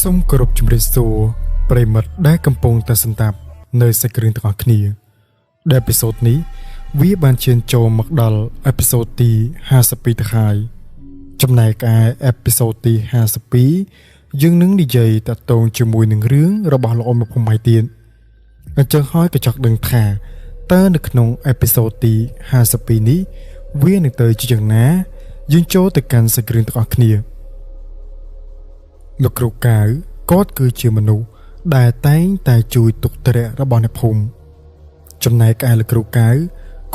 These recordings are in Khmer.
សូមគោរពជម្រាបសួរប្រិយមិត្តដែលកំពុងតែស្ដាប់នៅសាច់រឿងទាំងអស់គ្នាដែលអេពីសូតនេះវាបានឈានចូលមកដល់អេពីសូតទី52ទៅហើយចំណែកឯអេពីសូតទី52យើងនឹងនិយាយតាក់ទងជាមួយនឹងរឿងរបស់លោកអ៊ំភូមិទៀតអញ្ចឹងហើយក៏ចង់ដឹងថាតើនៅក្នុងអេពីសូតទី52នេះវានឹងទៅជាយ៉ាងណាយើងចូលទៅកាន់សាច់រឿងទាំងអស់គ្នាលោកគ្រូកៅគាត់គឺជាមនុស្សដែលតែងតែជួយទុកត្រៈរបស់អ្នកភូមិចំណែកឯលោកគ្រូកៅ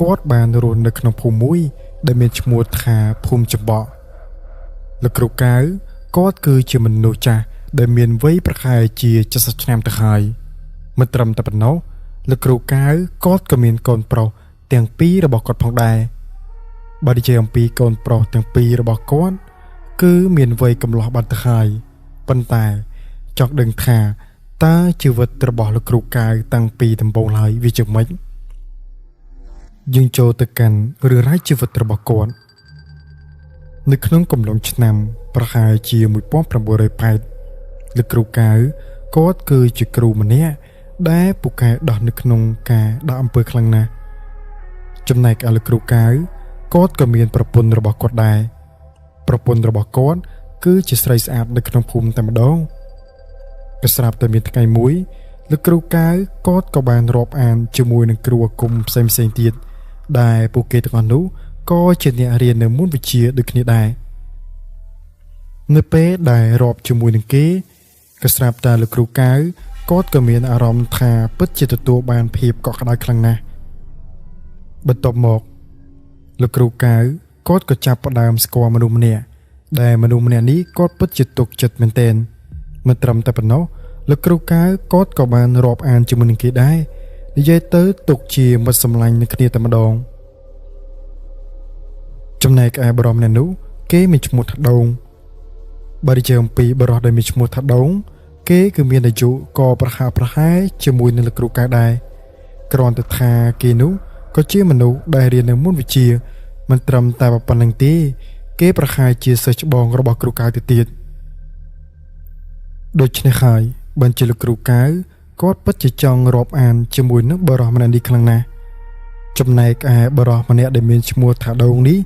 គាត់បានរស់នៅក្នុងភូមិមួយដែលមានឈ្មោះថាភូមិចំបក់លោកគ្រូកៅគាត់គឺជាមនុស្សចាស់ដែលមានវ័យប្រហែលជា70ឆ្នាំទៅហើយមិនត្រឹមតែប៉ុណ្ណោះលោកគ្រូកៅគាត់ក៏មានកូនប្រុសទាំងពីររបស់គាត់ផងដែរបើនិយាយអំពីកូនប្រុសទាំងពីររបស់គាត់គឺមានវ័យកំឡោះបាត់ទៅហើយប៉ុន្តែចង់ដឹងថាតើជីវិតរបស់លោកគ្រូកៅតាំងពីដំបូងឡើយវាជាម៉េចយើងចូលទៅកាន់រឿងរ៉ាវជីវិតរបស់គាត់នៅក្នុងកំឡុងឆ្នាំប្រហែលជា1980លោកគ្រូកៅគាត់គឺជាគ្រូម្នាក់ដែលពូកែដោះនៅក្នុងការដាក់អំពើខ្លាំងណាស់ចំណែកឯលោកគ្រូកៅគាត់ក៏មានប្រពន្ធរបស់គាត់ដែរប្រពន្ធរបស់គាត់គឺជាស្រីស្អាតនៅក្នុងភូមិតែម្ដងក៏ស្រាប់តែមានថ្ងៃមួយលោកគ្រូកៅគាត់ក៏បានរាប់អានជាមួយនឹងគ្រូអាគមផ្សេងផ្សេងទៀតដែលពួកគេទាំងអស់នោះក៏ជាអ្នករៀននៅមូលវិជ្ជាដូចគ្នាដែរនៅពេលដែលរាប់ជាមួយនឹងគេក៏ស្រាប់តែលោកគ្រូកៅគាត់ក៏មានអារម្មណ៍ថាពិតជាទទួលបានភាពកក់ក្ដៅខ្លាំងណាស់បន្ទាប់មកលោកគ្រូកៅគាត់ក៏ចាប់ផ្ដើមស្គាល់មនុស្សម្នាក់ដែលមនុស្សម្នាក់នេះគាត់ពិតជាទុកចិត្តមែនទែនមិនត្រឹមតែប៉ុណ្ណោះលោកគ្រូកៅគាត់ក៏បានរាប់អានជាមួយនឹងគេដែរនិយាយទៅទុកជាមិត្តសម្លាញ់នឹងគ្នាតែម្ដងចំណែកឯបរិមម្នាក់នោះគេមានឈ្មោះថាដូងបើនិយាយអំពីបរិសដែលមានឈ្មោះថាដូងគេគឺមានអាយុក៏ប្រហាក់ប្រហែលជាមួយនឹងលោកគ្រូកៅដែរគ្រាន់តែថាគេនោះក៏ជាមនុស្សដែលរៀននៅមុនវិជ្ជាមិនត្រឹមតែប៉ុណ្្នឹងទេគេប្រហែលជាសិស្សច្បងរបស់គ្រូកៅទៅទៀតដូច្នេះហើយបានជាលោកគ្រូកៅគាត់ពិតជាចង់រាប់អានជាមួយនឹងបរិសម្នាក់នេះខ្លាំងណាស់ចំណែកឯបរិសម្នាក់ដែលមានឈ្មោះថាដូងនេះ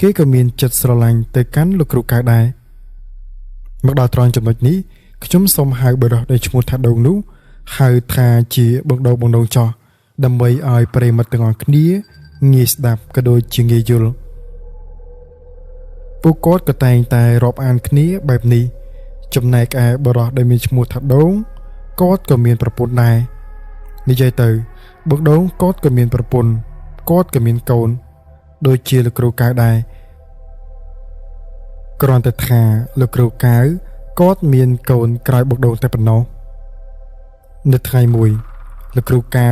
គេក៏មានចិត្តស្រឡាញ់ទៅកាន់លោកគ្រូកៅដែរមកដល់ត្រង់ចំណុចនេះខ្ញុំសូមហៅបរិសដែលឈ្មោះថាដូងនោះហៅថាជាបងដូងបងដូងចោះដើម្បីឲ្យប្រិយមិត្តទាំងអស់គ្នាងាយស្ដាប់ក៏ដូចជាងាយយល់ពួកគាត់ក៏តែងតែរាប់អានគ្នាបែបនេះចំណែកឯបរិសដែលមានឈ្មោះថាដូងគាត់ក៏មានប្រពន្ធដែរនិយាយទៅបងដូងគាត់ក៏មានប្រពន្ធគាត់ក៏មានកូនដូចជាលោកគ្រូកៅដែរគ្រាន់តែថាលោកគ្រូកៅគាត់មានកូនក្រោយបងដូងតែប៉ុណ្ណោះនៅថ្ងៃមួយលោកគ្រូកៅ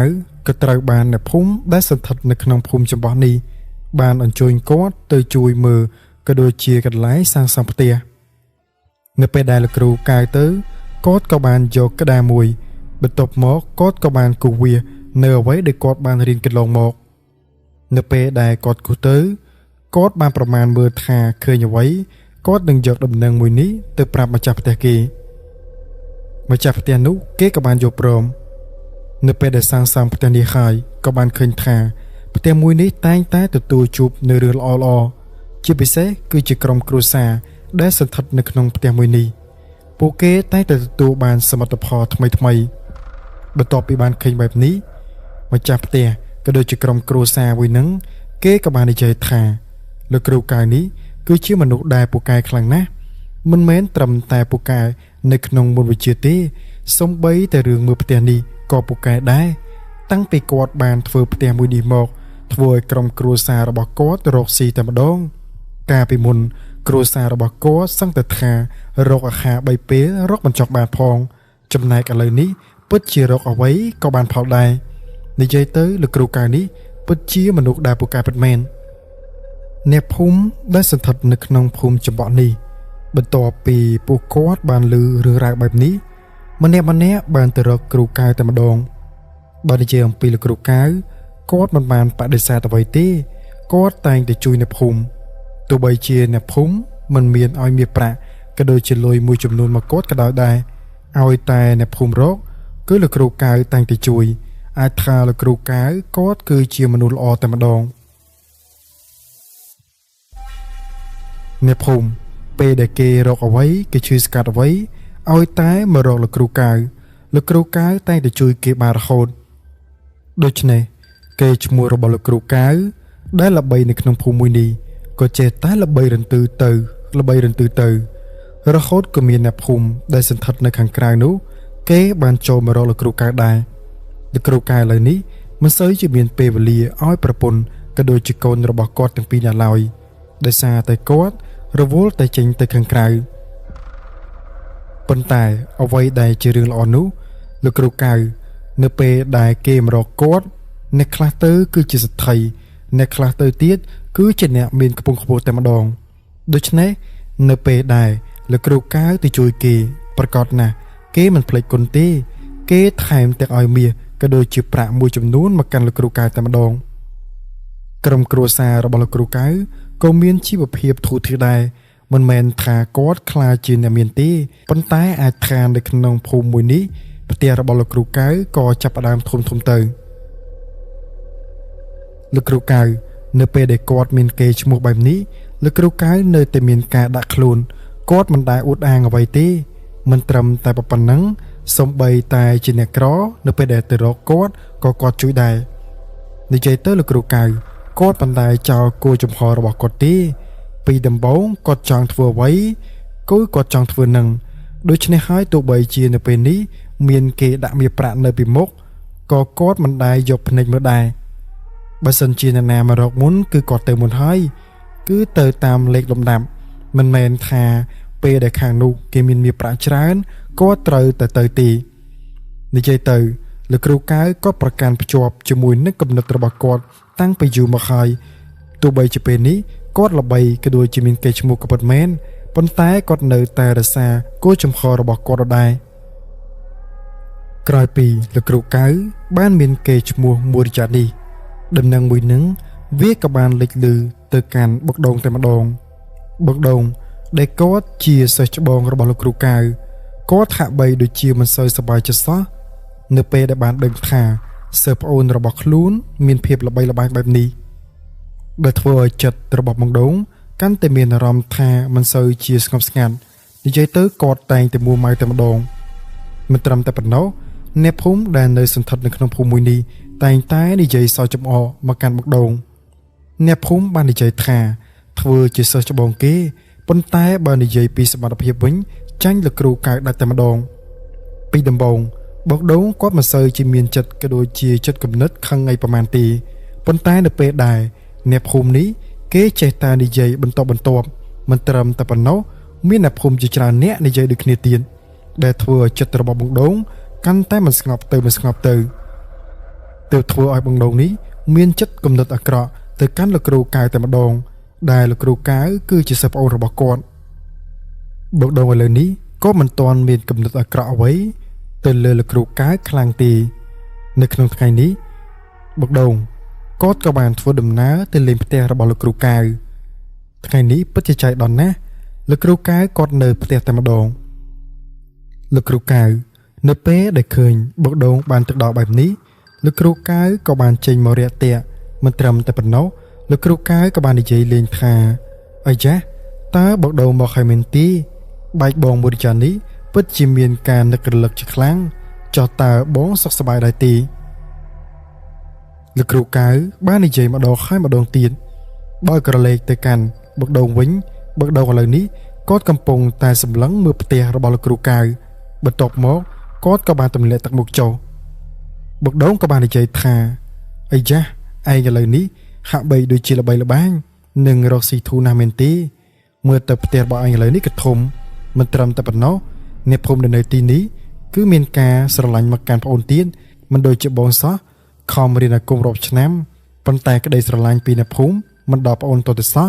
ក៏ត្រូវបានអ្នកភូមិដែលស្ថិតនៅក្នុងភូមិចំបោះនេះបានអញ្ជើញគាត់ទៅជួយមើលក៏ដូចជាកន្លែងសាងសង់ផ្ទះនៅពេលដែលលោកគ្រូកៅទៅគាត់ក៏បានយកក្តារមួយបន្ទាប់មកគាត់ក៏បានគូសវាសនៅអ្វីដែលគាត់បានរៀនកន្លងមកនៅពេលដែលគាត់គូសទៅគាត់បានប្រមាណមើលថាឃើញអ្វីគាត់នឹងយកដំណឹងមួយនេះទៅប្រាប់ម្ចាស់ផ្ទះគេម្ចាស់ផ្ទះនោះគេក៏បានយល់ព្រមនៅពេលដែលសាងសង់ផ្ទះនេះហើយក៏បានឃើញថាផ្ទះមួយនេះតែងតែទទួលជួបនៅរឿងល្អៗជាពិសេសគឺជាក្រុមគ្រួសារដែលស្ថិតនៅក្នុងផ្ទះមួយនេះពួកគេតែងតែទទួលបានសមិទ្ធផលថ្មីៗបន្ទាប់ពីបានឃើញបែបនេះម្ចាស់ផ្ទះក៏ដូចជាក្រុមគ្រួសារមួយនឹងគេក៏បាននិយាយថាលោកគ្រូកៅនេះគឺជាមនុស្សដែលពូកែខ្លាំងណាស់មិនមែនត្រឹមតែពូកែនៅក្នុងមូលវិជ្ជាទេសូម្បីតែរឿងមើលផ្ទះនេះក៏ពូកែដែរតាំងពីគាត់បានធ្វើផ្ទះមួយនេះមកធ្វើឲ្យក្រុមគ្រួសាររបស់គាត់រកស៊ីតែម្ដងកាលពីមុនគ្រួសាររបស់គាត់សឹងតែថារកអាហារ3ពេលរកមិនចង់បានផងចំណែកឥឡូវនេះពិតជារកអ្វីក៏បានផលដែរនិយាយទៅលោកគ្រូកៅនេះពិតជាមនុស្សដែលពូកែពិតមែនអ្នកភូមិដែលស្ថិតនៅក្នុងភូមិចំបក់នេះបន្ទាប់ពីពួកគាត់បានឮរឿងរ៉ាវបែបនេះម្នាក់ៗបានទៅរកគ្រូកៅតែម្ដងបើនិយាយអំពីលោកគ្រូកៅគាត់មិនបានបដិសេធអ្វីទេគាត់តែងតែជួយអ្នកភូមិទោះបីជាអ្នកភូមិមិនមានឲ្យមានប្រាក់ក៏ដូចជាលុយមួយចំនួនមកគាត់ក៏ដោយដែរ ឲ្យតែអ្នកភូមិរកគឺលោកគ្រូកៅតែងតែជួយអាចថាលោកគ្រូកៅគាត់គឺជាមនុស្សល្អតែម្ដងអ្នកភូមិពេលដែលគេរកអ្វីគេឈឺស្កាត់អ្វីឲ្យតែមករកលោកគ្រូកៅលោកគ្រូកៅតែងតែជួយគេបានរហូតដូច្នេះគេឈ្មោះរបស់លោកគ្រូកៅដែលល្បីនៅក្នុងភូមិមួយនេះក៏ចេះតែល្បីរន្ទឺទៅល្បីរន្ទឺទៅរហូតក៏មានអ្នកភូមិដែលសន្ធិដ្ឋនៅខាងក្រៅនោះគេបានចូលមករកលោកគ្រូកៅដែរលោកគ្រូកៅឥឡូវនេះមិនសូវជាមានពេលវេលាឲ្យប្រពន្ធក៏ដូចជាកូនរបស់គាត់ទាំងពីរនាក់ឡើយដោយសារតែគាត់រវល់តែចេញទៅខាងក្រៅប៉ុន្តែអ្វីដែលជារឿងល្អនោះលោកគ្រូកៅនៅពេលដែលគេមករកគាត់អ្នកខ្លះទៅគឺជាសេដ្ឋីអ្នកខ្លះទៅទៀតគឺជាអ្នកមានខ្ពង់ខ្ពស់តែម្ដងដូច្នេះនៅពេលដែលលោកគ្រូកៅទៅជួយគេប្រកាសណាស់គេមិនភ្លេចគុណទេគេថែមទាំងឲ្យមាសក៏ដូចជាប្រាក់មួយចំនួនមកកាន់លោកគ្រូកៅតែម្ដងក្រុមគ្រួសាររបស់លោកគ្រូកៅក៏មានជីវភាពធូរធារដែរមិនមែនថាគាត់ខ្លាចជាអ្នកមានទេប៉ុន្តែអាចថានៅក្នុងភូមិមួយនេះផ្ទះរបស់លោកគ្រូកៅក៏ចាប់ផ្ដើមធំធំទៅលោកគ្រូកៅនៅពេលដែលគាត់មានគេឈ្មោះបែបនេះលោកគ្រូកៅនៅតែមានការដាក់ខ្លួនគាត់មិនដែលអួតអាងអ្វីទេមិនត្រឹមតែប៉ុណ្ណឹងសូម្បីតែជាអ្នកក្រនៅពេលដែលទៅរកគាត់ក៏គាត់ជួយដែរនិយាយទៅលោកគ្រូកៅគាត់មិនដែលចោលគោលជំហររបស់គាត់ទេពីដំបូងគាត់ចង់ធ្វើអ្វីគឺគាត់ចង់ធ្វើនឹងដូច្នេះហើយទោះបីជានៅពេលនេះមានគេដាក់មាសប្រាក់នៅពីមុខក៏គាត់មិនដែលយកភ្នែកមើលដែរបើសិនជាអ្នកណាមករកមុនគឺគាត់ទៅមុនហើយគឺទៅតាមលេខលំដាប់មិនមែនថាពេលដែលខាងនោះគេមានមាសប្រាក់ច្រើនគាត់ត្រូវតែទៅទីនិយាយទៅលោកគ្រូកៅក៏ប្រកាន់ភ្ជាប់ជាមួយនឹងគំនិតរបស់គាត់តាំងពីយូរមកហើយទោះបីជាពេលនេះគាត់ល្បីក៏ដូចជាមានគេឈ្មោះក៏ពិតមែនប៉ុន្តែគាត់នៅតែរក្សាគោលជំហររបស់គាត់ដដែលក្រោយពីលោកគ្រូកៅបានមានគេឈ្មោះមួយរយៈនេះដំណឹងមួយនឹងវាក៏បានលេចលឺទៅកាន់បុកដងតែម្ដងបុកដងដែលគាត់ជាសិស្សច្បងរបស់លោកគ្រូកៅគាត់ហាក់បីដូចជាមិនសូវសប្បាយចិត្តសោះនៅពេលដែលបានដឹងថាសិស្សប្អូនរបស់ខ្លួនមានភាពល្បីល្បាញបែបនេះដែលធ្វើឲ្យចិត្តរបស់បងដងកាន់តែមានអារម្មណ៍ថាមិនសូវជាស្ងប់ស្ងាត់និយាយទៅគាត់តែងតែមួម៉ៅតែម្ដងមិនត្រឹមតែប៉ុណ្ណោះអ្នកភូមិដែលនៅសន្ធិដ្ឋនៅក្នុងភូមិមួយនេះតែងតែនិយាយសើចចំអកមកកាន់បងដងអ្នកភូមិបាននិយាយថាធ្វើជាសិស្សច្បងគេប៉ុន្តែបើនិយាយពីសមត្ថភាពវិញចាញ់លោកគ្រូកៅដាច់តែម្ដងពីដំបូងបងដងគាត់មិនសូវជាមានចិត្តក៏ដូចជាចិត្តគំនិតខឹងអីប្រហែលទេប៉ុន្តែនៅពេលដែលអ្នកភូមិនេះគេចេះតែនិយាយបន្តបន្ទាប់មិនត្រឹមតែប៉ុណ្ណោះមានអ្នកភូមិជាច្រើនអ្នកនិយាយដូចគ្នាទៀតដែលធ្វើឲ្យចិត្តរបស់បងដងកាន់តែមិនស្ងប់ទៅមិនស្ងប់ទៅទើបធ្វើឲ្យបងដងនេះមានចិត្តគំនិតអាក្រក់ទៅកាន់លោកគ្រូកៅតែម្ដងដែលលោកគ្រូកៅគឺជាសិស្សប្អូនរបស់គាត់បងដងឥឡូវនេះក៏មិនទាន់មានគំនិតអាក្រក់អ្វីទៅលើលោកគ្រូកៅខ្លាំងទេនៅក្នុងថ្ងៃនេះបងដងគាត់ក៏បានធ្វើដំណើរទៅលេងផ្ទះរបស់លោកគ្រូកៅថ្ងៃនេះពិតជាចៃដន្យណាស់លោកគ្រូកៅគាត់នៅផ្ទះតែម្ដងលោកគ្រូកៅនៅពេលដែលឃើញបងដងបានទៅដល់បែបនេះលោកគ្រូកៅក៏បានចេញមករាក់ទាក់មិនត្រឹមតែប៉ុណ្ណោះលោកគ្រូកៅក៏បាននិយាយលេងថាអាយ៉ាតើបងដងមកហើយមែនទេបែកបងមួយរយៈនេះពិតជាមានការនឹករលឹកជាខ្លាំងចុះតើបងសុខសប្បាយដែរទេលោកគ្រូកៅបាននិយាយម្ដងហើយម្ដងទៀតបើក្រឡេកទៅកាន់បុកដងវិញបុកដងឥឡូវនេះគាត់កំពុងតែសម្លឹងមើលផ្ទះរបស់លោកគ្រូកៅបន្ទាប់មកគាត់ក៏បានទម្លាក់ទឹកមុខចុះបុកដងក៏បាននិយាយថាអាយ៉ាឯងឥឡូវនេះហាក់បីដូចជាល្បីល្បាញនិងរកស៊ីធូរណាស់មែនទេមើលទៅផ្ទះរបស់ឯងឥឡូវនេះក៏ធំមិនត្រឹមតែប៉ុណ្ណោះអ្នកភូមិនៅទីនេះគឺមានការស្រឡាញ់មកកាន់ប្អូនទៀតមិនដូចជាបងសោះខំរៀនអាគមរាប់ឆ្នាំប៉ុន្តែក្តីស្រឡាញ់ពីអ្នកភូមិមិនដល់ប្អូនតទៅសោះ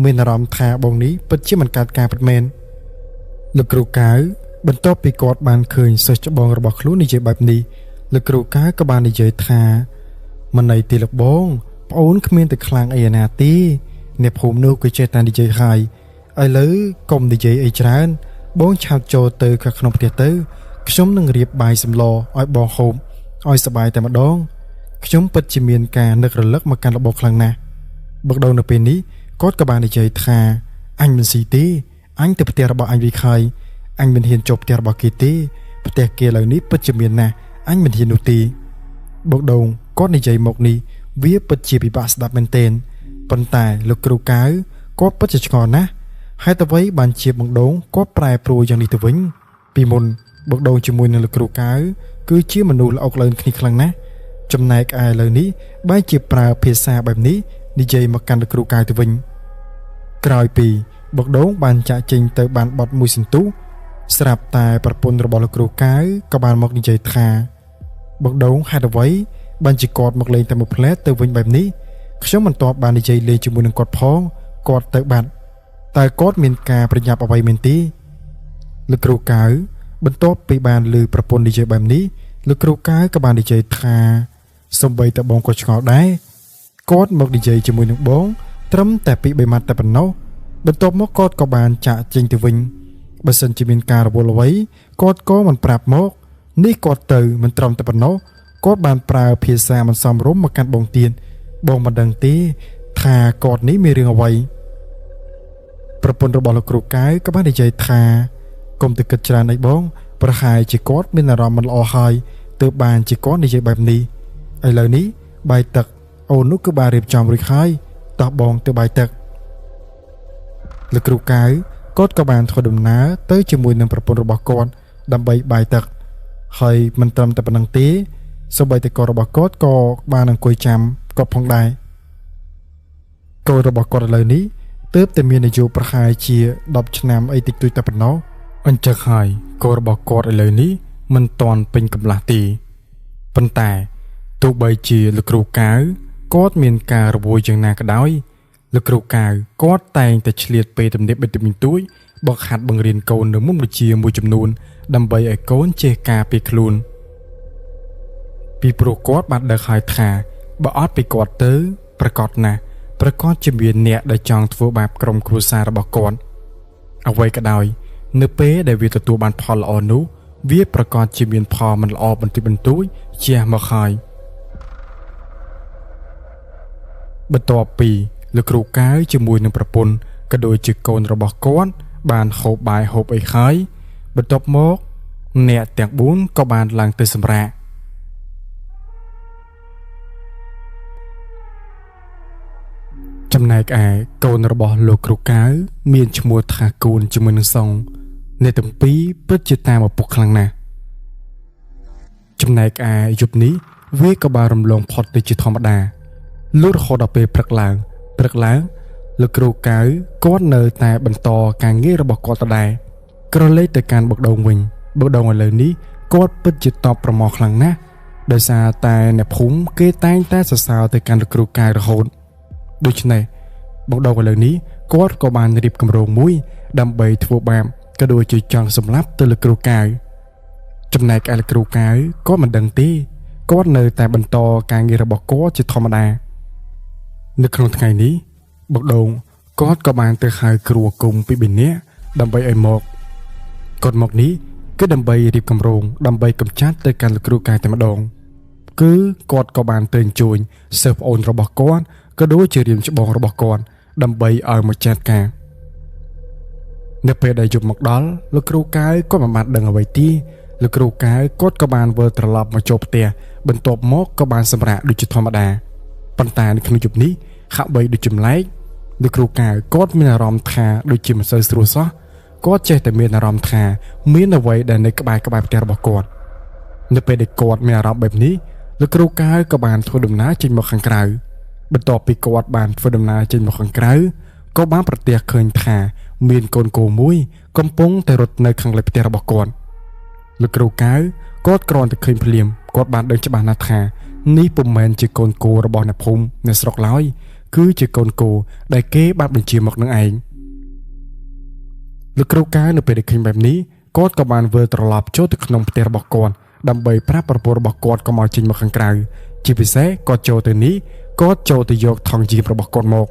មានអារម្មណ៍ថាបងនេះពិតជាមិនកើតការពិតមែនលោកគ្រូកៅបន្ទាប់ពីគាត់បានឃើញសិស្សច្បងរបស់ខ្លួននិយាយបែបនេះលោកគ្រូកៅក៏បាននិយាយថាមិនន័យទីលោកបងប្អូនគ្មានតែខ្លាំងអីឯណាទេអ្នកភូមិនោះក៏ចេះតែនិយាយហើយឥឡូវកុំនិយាយអីច្រើនបងឆាប់ចូលទៅក្នុងផ្ទះទៅ ខ្ញុំនឹងរៀបបាយសម្លឲ្យបងហូបឲ្យសប្បាយតែម្ដងខ្ញុំពិតជាមានការនឹករលឹកមកកាន់របស់ខ្លាំងណាស់បឹកដូងនៅពេលនេះគាត់ក៏បាននិយាយថាអញមិនស៊ីទេអញទៅផ្ទះរបស់អញវិញហើយអញមិនហ៊ានចូលផ្ទះរបស់គេទេផ្ទះគេឥឡូវនេះពិតជាមានណាស់អញមិនហ៊ាននោះទេបឹកដូងគាត់និយាយមកនេះវាពិតជាពិបាកស្ដាប់មែនទែនប៉ុន្តែលោកគ្រូកៅគាត់ពិតជាឆ្ងល់ណាស់ហេតុអ្វីបានជាបងដូងគាត់ប្រែប្រួលយ៉ាងនេះទៅវិញពីមុនបងដូងជាមួយនឹងលោកគ្រូកៅគឺជាមនុស្សល្អកលឿនគ្នាខ្លាំងណាស់ចំណែកឯឥឡូវនេះបែរជាប្រើភាសាបែបនេះនិយាយមកកាន់លោកគ្រូកៅទៅវិញក្រោយពីបងដូងបានចាក់ចេញទៅបានបត់មួយសន្ទុះស្រាប់តែប្រពន្ធរបស់លោកគ្រូកៅក៏បានមកនិយាយថាបងដូងហេតុអ្វីបានជាគាត់មកលេងតែមួយផ្លែទៅវិញបែបនេះខ្ញុំមិនទាន់បាននិយាយលេងជាមួយនឹងគាត់ផងគាត់ទៅបាត់តើគាត់មានការប្រញាប់អ្វីមែនទេលោកគ្រូកៅបន្ទាប់ពីបានឮប្រពន្ធនិយាយបែបនេះលោកគ្រូកៅក៏បាននិយាយថាសំបីតបងក៏ឆ្ងល់ដែរគាត់មកនិយាយជាមួយនឹងបងត្រឹមតែពី3ម៉ាត់តែប៉ុណ្ណោះបន្ទាប់មកគាត់ក៏បានចាក់ចេញទៅវិញបើសិនជាមានការរវល់អ្វីគាត់ក៏មិនប្រាប់មកនេះគាត់ទៅមិនត្រឹមតែប៉ុណ្ណោះគាត់បានប្រើភាសាមិនសមរម្យមកកាន់បងទៀតបងមិនដឹងទេថាគាត់នេះមានរឿងអ្វីប្រពន្ធរបស់លោកគ្រូកៅក៏បាននិយាយថាកុំទៅគិតច្រើនអីបងប្រហែលជាគាត់មានអារម្មណ៍មិនល្អហើយទើបបានជាគាត់និយាយបែបនេះឥឡូវនេះបាយទឹកអូននោះគឺបានរៀបចំរួចហើយតោះបងទៅបាយទឹកលោកគ្រូកៅគាត់ក៏បានធ្វើដំណើរទៅជាមួយនឹងប្រពន្ធរបស់គាត់ដើម្បីបាយទឹកហើយមិនត្រឹមតែប៉ុណ្្នឹងទេសូម្បីតែកូនរបស់គាត់ក៏បានអង្គុយចាំគាត់ផងដែរកូនរបស់គាត់ឥឡូវនេះទើបតែមានអាយុប្រហែលជា10ឆ្នាំអីតិចតួចតែប៉ុណ្ណោះអញ្ចឹងហើយកូនរបស់គាត់ឥឡូវនេះមិនទាន់ពេញកម្លាំងទេប៉ុន្តែទោះបីជាលោកគ្រូកៅគាត់មានការរវើយយ៉ាងណាក៏ដោយលោកគ្រូកៅគាត់តែងតែឆ្លៀតពេលទំនេរបិទទំទួយបង្ហាត់បង្រៀនកូននៅមុនវិជ្ជាមួយចំនួនដើម្បីឲ្យកូនចេះការពារខ្លួនពីព្រោះគាត់បានដឹងហើយថាបើអត់ពីគាត់ទៅប្រកាសណាស់ប្រកាសជាមានអ្នកដែលចង់ធ្វើបាបក្រុមគ្រួសាររបស់គាត់អ្វីក៏ដោយនៅពេលដែលវាទទួលបានផលល្អនោះវាប្រកាសជាមានផលមិនល្អបន្តិចបន្តួចជះមកហើយបន្ទាប់ពីលោកគ្រូកៅជាមួយនឹងប្រពន្ធក៏ដូចជាកូនរបស់គាត់បានហូបបាយហូបអីហើយបន្ទាប់មកអ្នកទាំង4ក៏បានឡើងទៅសម្រាកចំណែកឯកូនរបស់លោកគ្រូកៅមានឈ្មោះថាកូនជាមួយនឹងសុងអ្នកទាំងពីរពិតជាតាមឪពុកខ្លាំងណាស់ចំណែកឯយប់នេះវាក៏បានរំលងផុតទៅជាធម្មតាលុះរហូតដល់ពេលព្រឹកឡើងលោកគ្រូកៅគាត់នៅតែបន្តការងាររបស់គាត់ដដែលក្រឡេកទៅកាន់បកដូងវិញបកដូងឥឡូវនេះគាត់ពិតជាតបប្រមោះខ្លាំងណាស់ដោយសារតែអ្នកភូមិគេតែងតែសរសើរទៅកាន់លោកគ្រូកៅរហូតដូច្នេះបកដូងឥឡូវនេះគាត់ក៏បានរៀបគម្រោងមួយដើម្បីធ្វើបាបក៏ដូចជាចង់សម្លាប់ទៅលោកគ្រូកៅចំណែកឯលោកគ្រូកៅក៏មិនដឹងទេគាត់នៅតែបន្តការងាររបស់គាត់ជាធម្មតានៅក្នុងថ្ងៃនេះបកដូងគាត់ក៏បានទៅហៅគ្រូអាគមពីរនាក់ដើម្បីឲ្យមកគាត់មកនេះគឺដើម្បីរៀបគម្រោងដើម្បីកម្ចាត់ទៅកាន់លោកគ្រូកៅតែម្ដងគឺគាត់ក៏បានទៅអញ្ជើញសិស្សប្អូនរបស់គាត់ក៏ដូចជារៀមច្បងរបស់គាត់ដើម្បីឲ្យមកចាត់ការនៅពេលដែលយប់មកដល់លោកគ្រូកៅក៏មិនបានដឹងអ្វីទេលោកគ្រូកៅគាត់ក៏បានវិលត្រឡប់មកចូលផ្ទះបន្ទាប់មកក៏បានសម្រាកដូចជាធម្មតាប៉ុន្តែនៅក្នុងយប់នេះហាក់បីដូចចម្លែកលោកគ្រូកៅគាត់មានអារម្មណ៍ថាដូចជាមិនសូវស្រួលសោះគាត់ចេះតែមានអារម្មណ៍ថាមានអ្វីដែលនៅក្បែរផ្ទះរបស់គាត់នៅពេលដែលគាត់មានអារម្មណ៍បែបនេះលោកគ្រូកៅក៏បានធ្វើដំណើរចេញមកខាងក្រៅបន្ទាប់ពីគាត់បានធ្វើដំណើរចេញមកខាងក្រៅក៏បានប្រទះឃើញថាមានកូនគោមួយកំពុងតែរត់នៅខាងលើផ្ទះរបស់គាត់លោកគ្រូកៅគាត់គ្រាន់តែឃើញភ្លាមគាត់បានដឹងច្បាស់ណាស់ថានេះពុំមែនជាកូនគោរបស់អ្នកភូមិអ្នកស្រុកឡើយគឺជាកូនគោដែលគេបានបញ្ជាមកនឹងឯងលោកគ្រូកៅនៅពេលដែលឃើញបែបនេះគាត់ក៏បានវិលត្រឡប់ចូលទៅក្នុងផ្ទះរបស់គាត់ដើម្បីប្រាប់ប្រពន្ធរបស់គាត់កុំឲ្យចេញមកខាងក្រៅជាពិសេសគាត់ចូលទៅនេះគាត់ចូលទៅយកថង់យាមរបស់គាត់មក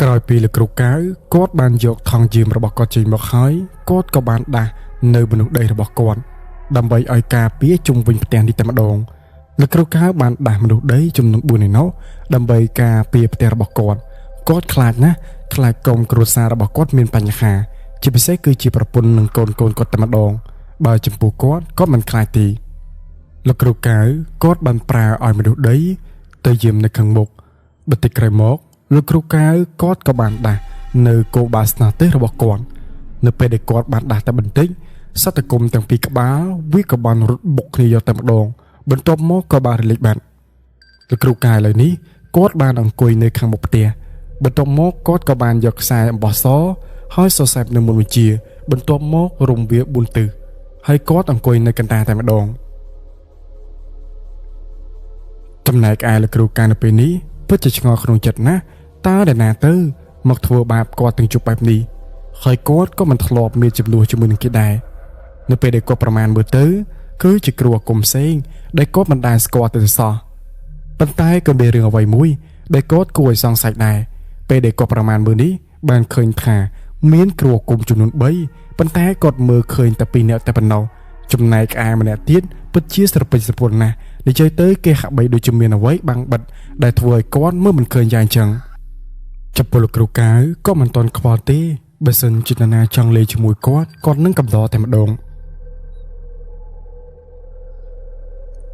ក្រោយពីលោកគ្រូកៅគាត់បានយកថង់យាមរបស់គាត់ចេញមកហើយគាត់ក៏បានដាស់នៅមនុស្សដីរបស់គាត់ ដើម្បីឲ្យការពារជុំវិញផ្ទះនេះតែម្ដងលោកគ្រូកៅបានដាស់មនុស្សដីចំនួន4ឯណោះដើម្បីការពារផ្ទះរបស់គាត់គាត់ខ្លាចណាស់ខ្លាចក្រុមគ្រួសាររបស់គាត់មានបញ្ហាជាពិសេសគឺជាប្រពន្ធនិងកូនកូនគាត់តែម្ដងបើចំពោះគាត់គាត់មិនខ្លាចទេលោកគ្រូកៅគាត់បានប្រើឲ្យមនុស្សដីទៅយាមនៅខាងមុខបន្តិចក្រោយមកលោកគ្រូកៅគាត់ក៏បានដាស់នៅគោបាស្នាទេសរបស់គាត់នៅពេលដែលគាត់បានដាស់តែបន្តិចសត្វគុំទាំងពីរក្បាលវាក៏បានរត់បុកគ្នាយកតែម្ដងបន្ទាប់មកក៏បានរលាចបាត់លោកគ្រូកៅឥឡូវនេះគាត់បានអង្គុយនៅខាងមុខផ្ទះបន្ទាប់មកគាត់ក៏បានយកខ្សែអំបោះសហើយសរសែបនៅមុនវិជាបន្ទាប់មករំវា4ទិសហើយគាត់អង្គុយនៅកណ្ដាលតែម្ដងចំណែកឯលោកគ្រូកៅនៅពេលនេះពិតជាឆ្ងល់ក្នុងចិត្តណាស់តើដែលណាទៅមកធ្វើបាបគាត់ទាំងជប់បែបនេះហើយគាត់ក៏មិនធ្លាប់មានចំនួនជាមួយនឹងគេដែរនៅពេលដែលគាត់ប្រមាណមើលទៅគឺជាគ្រូអាគមផ្សេងដែលគាត់មិនដែលស្គាល់ទៅសោះប៉ុន្តែក៏មានរឿងអ្វីមួយដែលគាត់គួរឲ្យសង្ស័យដែរពេលដែលគាត់ប្រមាណមើលនេះបានឃើញថាមានគ្រូអាគមចំនួន3ប៉ុន្តែគាត់មើលឃើញតែ2នាក់តែប៉ុណ្ណោះចំណែកឯម្នាក់ទៀតពិតជាស្រពេចស្រពន់ណាស់និយាយទៅគេហាក់បីដូចជាមានអ្វីបាំងបិទដែលធ្វើឲ្យគាត់មើលមិនឃើញយ៉ាងអញ្ចឹងចំពោះលោកគ្រូកៅក៏មិនទាន់ខ្វល់ទេបើសិនជានរណាចង់លេងជាមួយគាត់គាត់នឹងកំដរតែម្ដង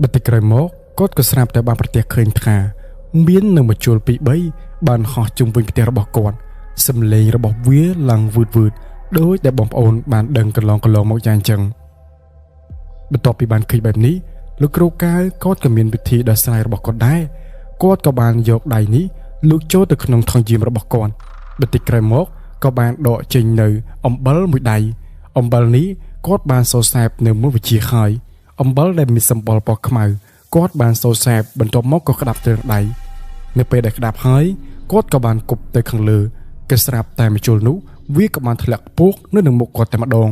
បន្តិចក្រោយមកគាត់ក៏ស្រាប់តែបានប្រទះឃើញថាមាននៅមជុល2 3បានហោះជុំវិញផ្ទះរបស់គាត់សំឡេងរបស់វាឡើងវឺតវឺតដោយដែលបងប្អូនបានដឹងកន្លងមកយ៉ាងអញ្ចឹងបន្ទាប់ពីបានឃើញបែបនេះលោកគ្រូកៅគាត់ក៏មានវិធីដោះស្រាយរបស់គាត់ដែរគាត់ក៏បានយកដៃនេះលូកចូលទៅក្នុងថង់យាមរបស់គាត់បន្តិចក្រោយមកក៏បានដកចេញនៅអំបិលមួយដៃអំបិលនេះគាត់បានសរសែបនៅមួយវិជាហើយអំបិលដែលមានសម្បុរពណ៌ខ្មៅគាត់បានសរសែបបន្ទាប់មកក៏ក្តាប់ទៅដៃនៅពេលដែលក្តាប់ហើយគាត់ក៏បានគប់ទៅខាងលើគេស្រាប់តែម្ជុលនោះវាក៏បានធ្លាក់ពោកនៅនឹងមុខគាត់តែម្ដង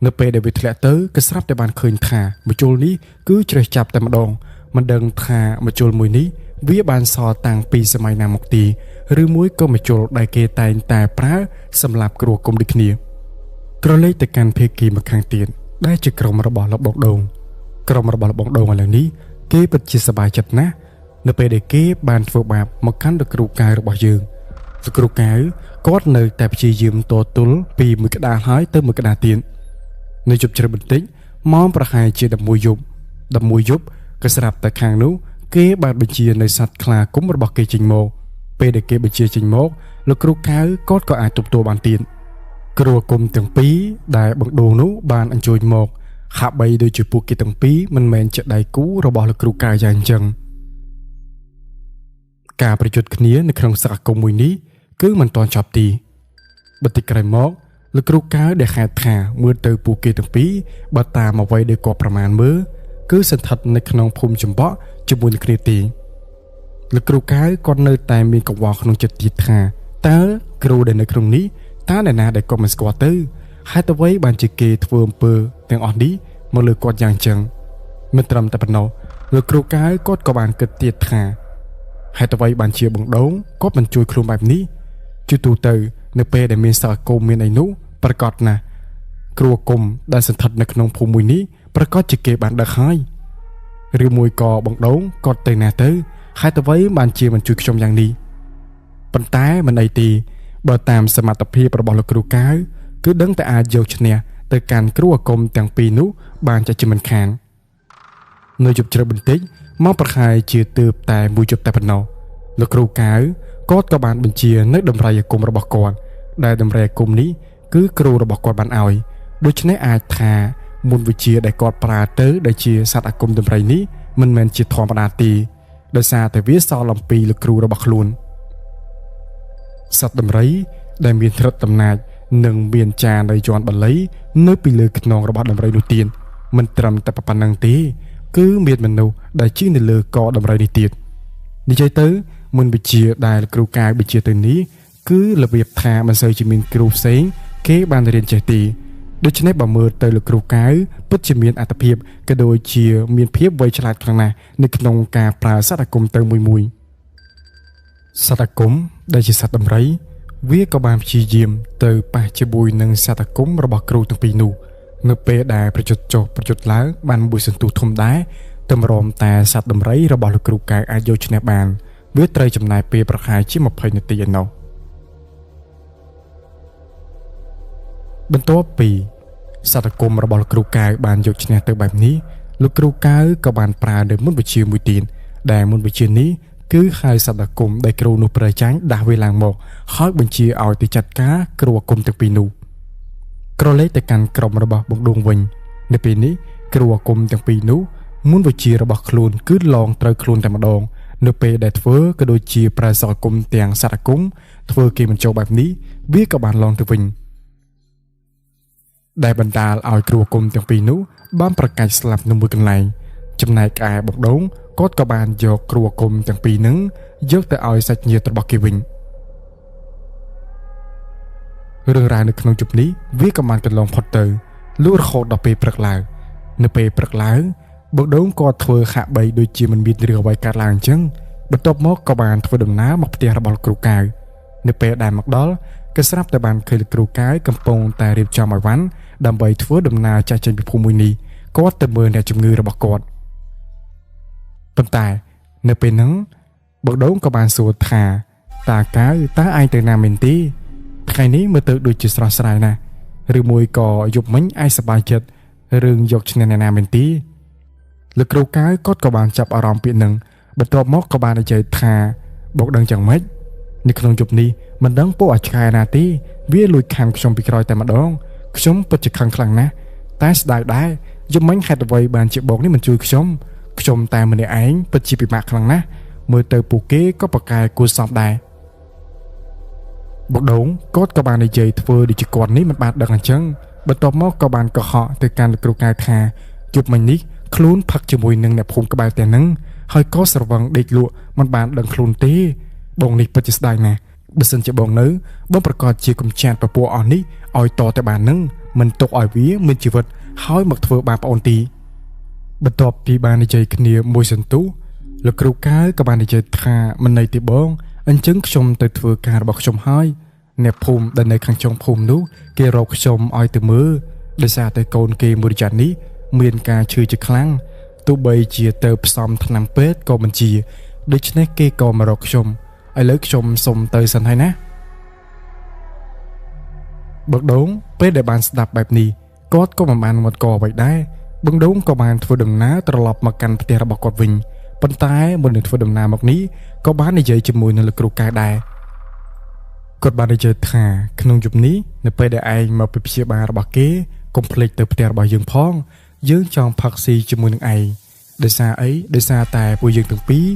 នៅពេលដែលវាធ្លាក់ទៅគេស្រាប់តែបានឃើញថាម្ជុលនេះគឺច្រេះចាប់តែម្ដងមិនដឹងថាម្ជុលមួយនេះវាបានសល់តាំងពីសម័យណាមកទីឬមួយក៏ម្ជុលដែលគេតែងតែប្រើសម្រាប់គ្រួគុំដូចគ្នាក្រឡេកទៅកាន់ភាគីម្ខាងទៀតដែលជាក្រុមរបស់លោកបងដូងក្រុមរបស់លោកបងដូងឥឡូវនេះគេពិតជាសប្បាយចិត្តណាស់នៅពេលដែលគេបានធ្វើបាបមកកាន់លោកគ្រូកៅរបស់យើងលោកគ្រូកៅគាត់នៅតែព្យាយាមតទល់ពីមួយក្តារហើយទៅមួយក្តារទៀតនៅជប់ជ្រៅបន្តិចម៉ោងប្រហែលជា11យប់11យប់ក៏ស្រាប់តែខាងនោះគេបានបញ្ជានៅសត្វខ្លាគុំរបស់គេចេញមកពេលដែលគេបញ្ជាចេញមកលោកគ្រូកៅគាត់ក៏អាចទប់ទល់បានទៀតគ្រូគុំទាំងពីរដែលបង្ដូងនោះបានអញ្ជើញមកហាក់បីដូចជាពួកគេទាំងពីរមិនមែនជាដៃគូរបស់លោកគ្រូកៅយ៉ាងអញ្ចឹងការប្រយុទ្ធគ្នានៅក្នុងសហគមន៍មួយនេះគឺមិនទាន់ចប់ទីបន្តិចក្រោយមកលោកគ្រូកៅដែលហេតុថាមើលទៅពួកគេទាំងពីរបើតាមអ្វីដែលគាត់ប្រមាណមើលគឺស្ថិតនៅក្នុងភូមិចំបក់ជាមួយនឹងគ្នាទីលោកគ្រូកៅគាត់នៅតែមានកង្វល់ក្នុងចិត្តទៀតថាតើគ្រូដែលនៅក្នុងនេះតើអ្នកណាដែលគាត់មិនស្គាល់ទៅហេតុអ្វីបានជាគេធ្វើអំពើទាំងអស់នេះមកលើគាត់យ៉ាងចឹងមិនត្រឹមតែប៉ុណ្ណោះលោកគ្រូកៅគាត់ក៏បានគិតទៀតថាហេតុអ្វីបានជាបងដូងគាត់មិនជួយខ្លួនបែបនេះជាទូទៅនៅពេលដែលមានសហគមន៍មានអីនោះប្រកាសណាស់គ្រូគុំដែលស្ថិតនៅក្នុងភូមិមួយនេះប្រកាសជាគេបានដឹកហើយឬមួយក៏បងដូងគាត់ទៅណាទៅហេតុអ្វីបានជាមិនជួយខ្ញុំយ៉ាងនេះប៉ុន្តែមិនអីទេបើតាមសមត្ថភាពរបស់លោកគ្រូកៅគឺដឹងតែអាចយកឈ្នះទៅកាន់គ្រូអាគមទាំងពីរនោះបានចាច់ជាមិនខាននៅយប់ជ្រៅបន្តិចមកប្រហែលជាទើបតែមួយយប់តែប៉ុណ្ណោះលោកគ្រូកៅគាត់ក៏បានបញ្ជានៅតម្រៃអាគមរបស់គាត់ដែលតម្រៃអាគមនេះគឺគ្រូរបស់គាត់បានឲ្យដូច្នេះអាចថាមុនវិជាដែលគាត់ប្រើទៅដែលជាសត្វអាគមតម្រៃនេះមិនមែនជាធម្មតាទេដោយសារតែវាសល់អំពីលោកគ្រូរបស់ខ្លួនសត្វដំរីដែលមានត្រិតតំណាចនិងមានចាននៅយន្តបាលីនៅពីលើខ្នងរបស់ដំរីនោះទៀតមិនត្រឹមតែប៉ុណ្្នឹងទេគឺមានមនុស្សដែលជិះនៅលើកដំរីនេះទៀតនិយាយទៅមុនវិជាដែលគ្រូកាយវិជាទៅនេះគឺរបៀបថាមិនសូវជាមានគ្រូផ្សេងគេបានរៀនចេះទេដូច្នេះបើមើលទៅលោកគ្រូកៅពិតជាមានអត្ថភាពក៏ដូចជាមានភាពវៃឆ្លាតខ្លាំងណាស់នៅក្នុងការប្រើសត្វអាគមទៅមួយមួយសត្វអាគមដែលជាសត្វដំរីវាក៏បានព្យាយាមទៅប៉ះជាមួយនឹងសត្វអាគមរបស់គ្រូទាំងពីរនោះ នៅពេលដែលប្រយុទ្ធចុះប្រយុទ្ធឡើងបានមួយសន្ទុះធំដែរតម្រាំតែសត្វដំរីរបស់លោកគ្រូកែវអាចយកឈ្នះបានវាត្រូវចំណាយពេលប្រហែលជា20នាទីឯណោះបន្ទាប់ពីសត្វអាគមរបស់លោកគ្រូកែវបានយកឈ្នះទៅបែបនេះលោកគ្រូកែវក៏បានប្រើនៅមន្តវិជ្ជាមួយទៀតដែលមន្តវិជ្ជានេះគឺហៅសត្វអាគមដែលគ្រូនោះប្រើចាញ់ដាស់វាឡើងមកហើយបញ្ជាឲ្យទៅចាត់ការគ្រូអាគមទាំងពីរនោះក្រឡេកទៅកាន់ក្រុមរបស់បងដួងវិញនៅពេលនេះគ្រូអាគមទាំងពីរនោះមន្តវិជ្ជារបស់ខ្លួនគឺឡងត្រូវខ្លួនតែម្ដងនៅពេលដែលធ្វើក៏ដូចជាប្រើសត្វអាគមទាំងសត្វអាគមធ្វើគេមិនចូលបែបនេះវាក៏បានឡងទៅវិញដែលបណ្ដាលឲ្យគ្រូអាគមទាំងពីរនោះបានប្រកាសស្លាប់នៅមួយកន្លែងចំណែកឯបងដងគាត់ក៏បានយកគ្រូអាគមទាំងពីរនឹងយកទៅឲ្យសាច់ញាតិរបស់គេវិញរឿងរ៉ាវនៅក្នុងជប់នេះវាក៏បានកន្លងផុតទៅលុះរហូតដល់ពេលព្រឹកឡើងនៅពេលព្រឹកឡើងបងដងក៏ធ្វើហាក់បីដូចជាមិនមានរឿងអ្វីកើតឡើងអញ្ចឹងបន្ទាប់មកក៏បានធ្វើដំណើរមកផ្ទះរបស់លោកគ្រូកែវនៅពេលដែលមកដល់ក៏ស្រាប់តែបានឃើញលោកគ្រូកែវកំពុងតែរៀបចំអីវ៉ាន់ដើម្បីធ្វើដំណើរចាស់ចេញពីភូមិមួយនេះគាត់ទៅមើលអ្នកជំងឺរបស់គាត់ប៉ុន្តែនៅពេលហ្នឹងបងដងក៏បានសួរថាតាកៅតើឯងទៅណាមែនទេថ្ងៃនេះមើលទៅដូចជាស្រស់ស្រាយណាស់ឬមួយក៏យប់មិញឯងសប្បាយចិត្តរឿងយកឈ្នះអ្នកណាមែនទេលោកគ្រូកៅគាត់ក៏បានចាប់អារម្មណ៍ពាក្យហ្នឹងបន្ទាប់មកក៏បាននិយាយថាបងដឹងយ៉ាងម៉េចនៅក្នុងយប់នេះមិនដឹងពួកអាឆ្កែណាទេវាលួចខាំខ្ញុំពីក្រោយតែម្ដងខ្ញុំពិតជាខឹងខ្លាំងណាស់តែស្ដាយដែរយប់មិញហេតុអ្វីបានជាបងនេះមិនជួយខ្ញុំខ្ញុំតែម្នាក់ឯងពិតជាពិបាកខ្លាំងណាស់មើលទៅពួកគេក៏ប្រកែគួរសមដែរបងដងគាត់ក៏បាននិយាយធ្វើដូចជាគាត់នេះមិនបានដឹងអញ្ចឹងបន្ទាប់មកក៏បានកុហកទៅកាន់លោកគ្រូកែវថាយប់មិញនេះខ្លួនផឹកជាមួយនឹងអ្នកភូមិក្បែរទាំងហ្នឹងហើយក៏ស្រវឹងដេកលក់មិនបានដឹងខ្លួនទេបងនេះពិតជាស្ដាយណាស់បើសិនជាបងនៅបងប្រកាសជាកំចាត់ពពួកអស់នេះឲ្យតតែបាននឹងមិនទុកឲ្យវាមានជីវិតហើយមកធ្វើបាបប្អូនទីបន្ទាប់ពីបាននិយាយគ្នាមួយសន្ទុះលោកគ្រូកែវក៏បាននិយាយថាមិនន័យទេបងអញ្ចឹងខ្ញុំទៅធ្វើការរបស់ខ្ញុំហើយអ្នកភូមិដែលនៅខាងចុងភូមិនោះគេរកខ្ញុំឲ្យទៅមើលដោយសារតែកូនគេមួយរយៈនេះមានការឈឺជាខ្លាំងទោះបីជាទៅផ្សំថ្នាំពេទ្យក៏មិនជាដូច្នេះគេក៏មករកខ្ញុំឥឡូវខ្ញុំសុំទៅសិនហើយណាបងដងពេលដែលបានស្ដាប់បែបនេះគាត់ក៏មិនបានមាត់កអ្វីដែរបងដងក៏បានធ្វើដំណើរត្រឡប់មកកាន់ផ្ទះរបស់គាត់វិញប៉ុន្តែមុននឹងធ្វើដំណើរមកនេះក៏បាននិយាយជាមួយនឹងលោកគ្រូកែវដែរគាត់បាននិយាយថាក្នុងយប់នេះនៅពេលដែលឯងមកពីព្យាបាលរបស់គេកុំភ្លេចទៅផ្ទះរបស់យើងផងយើងចង់ផឹកស៊ីជាមួយនឹងឯងដោយសារអីដោយសារតែពួកយើងទាំងពីរ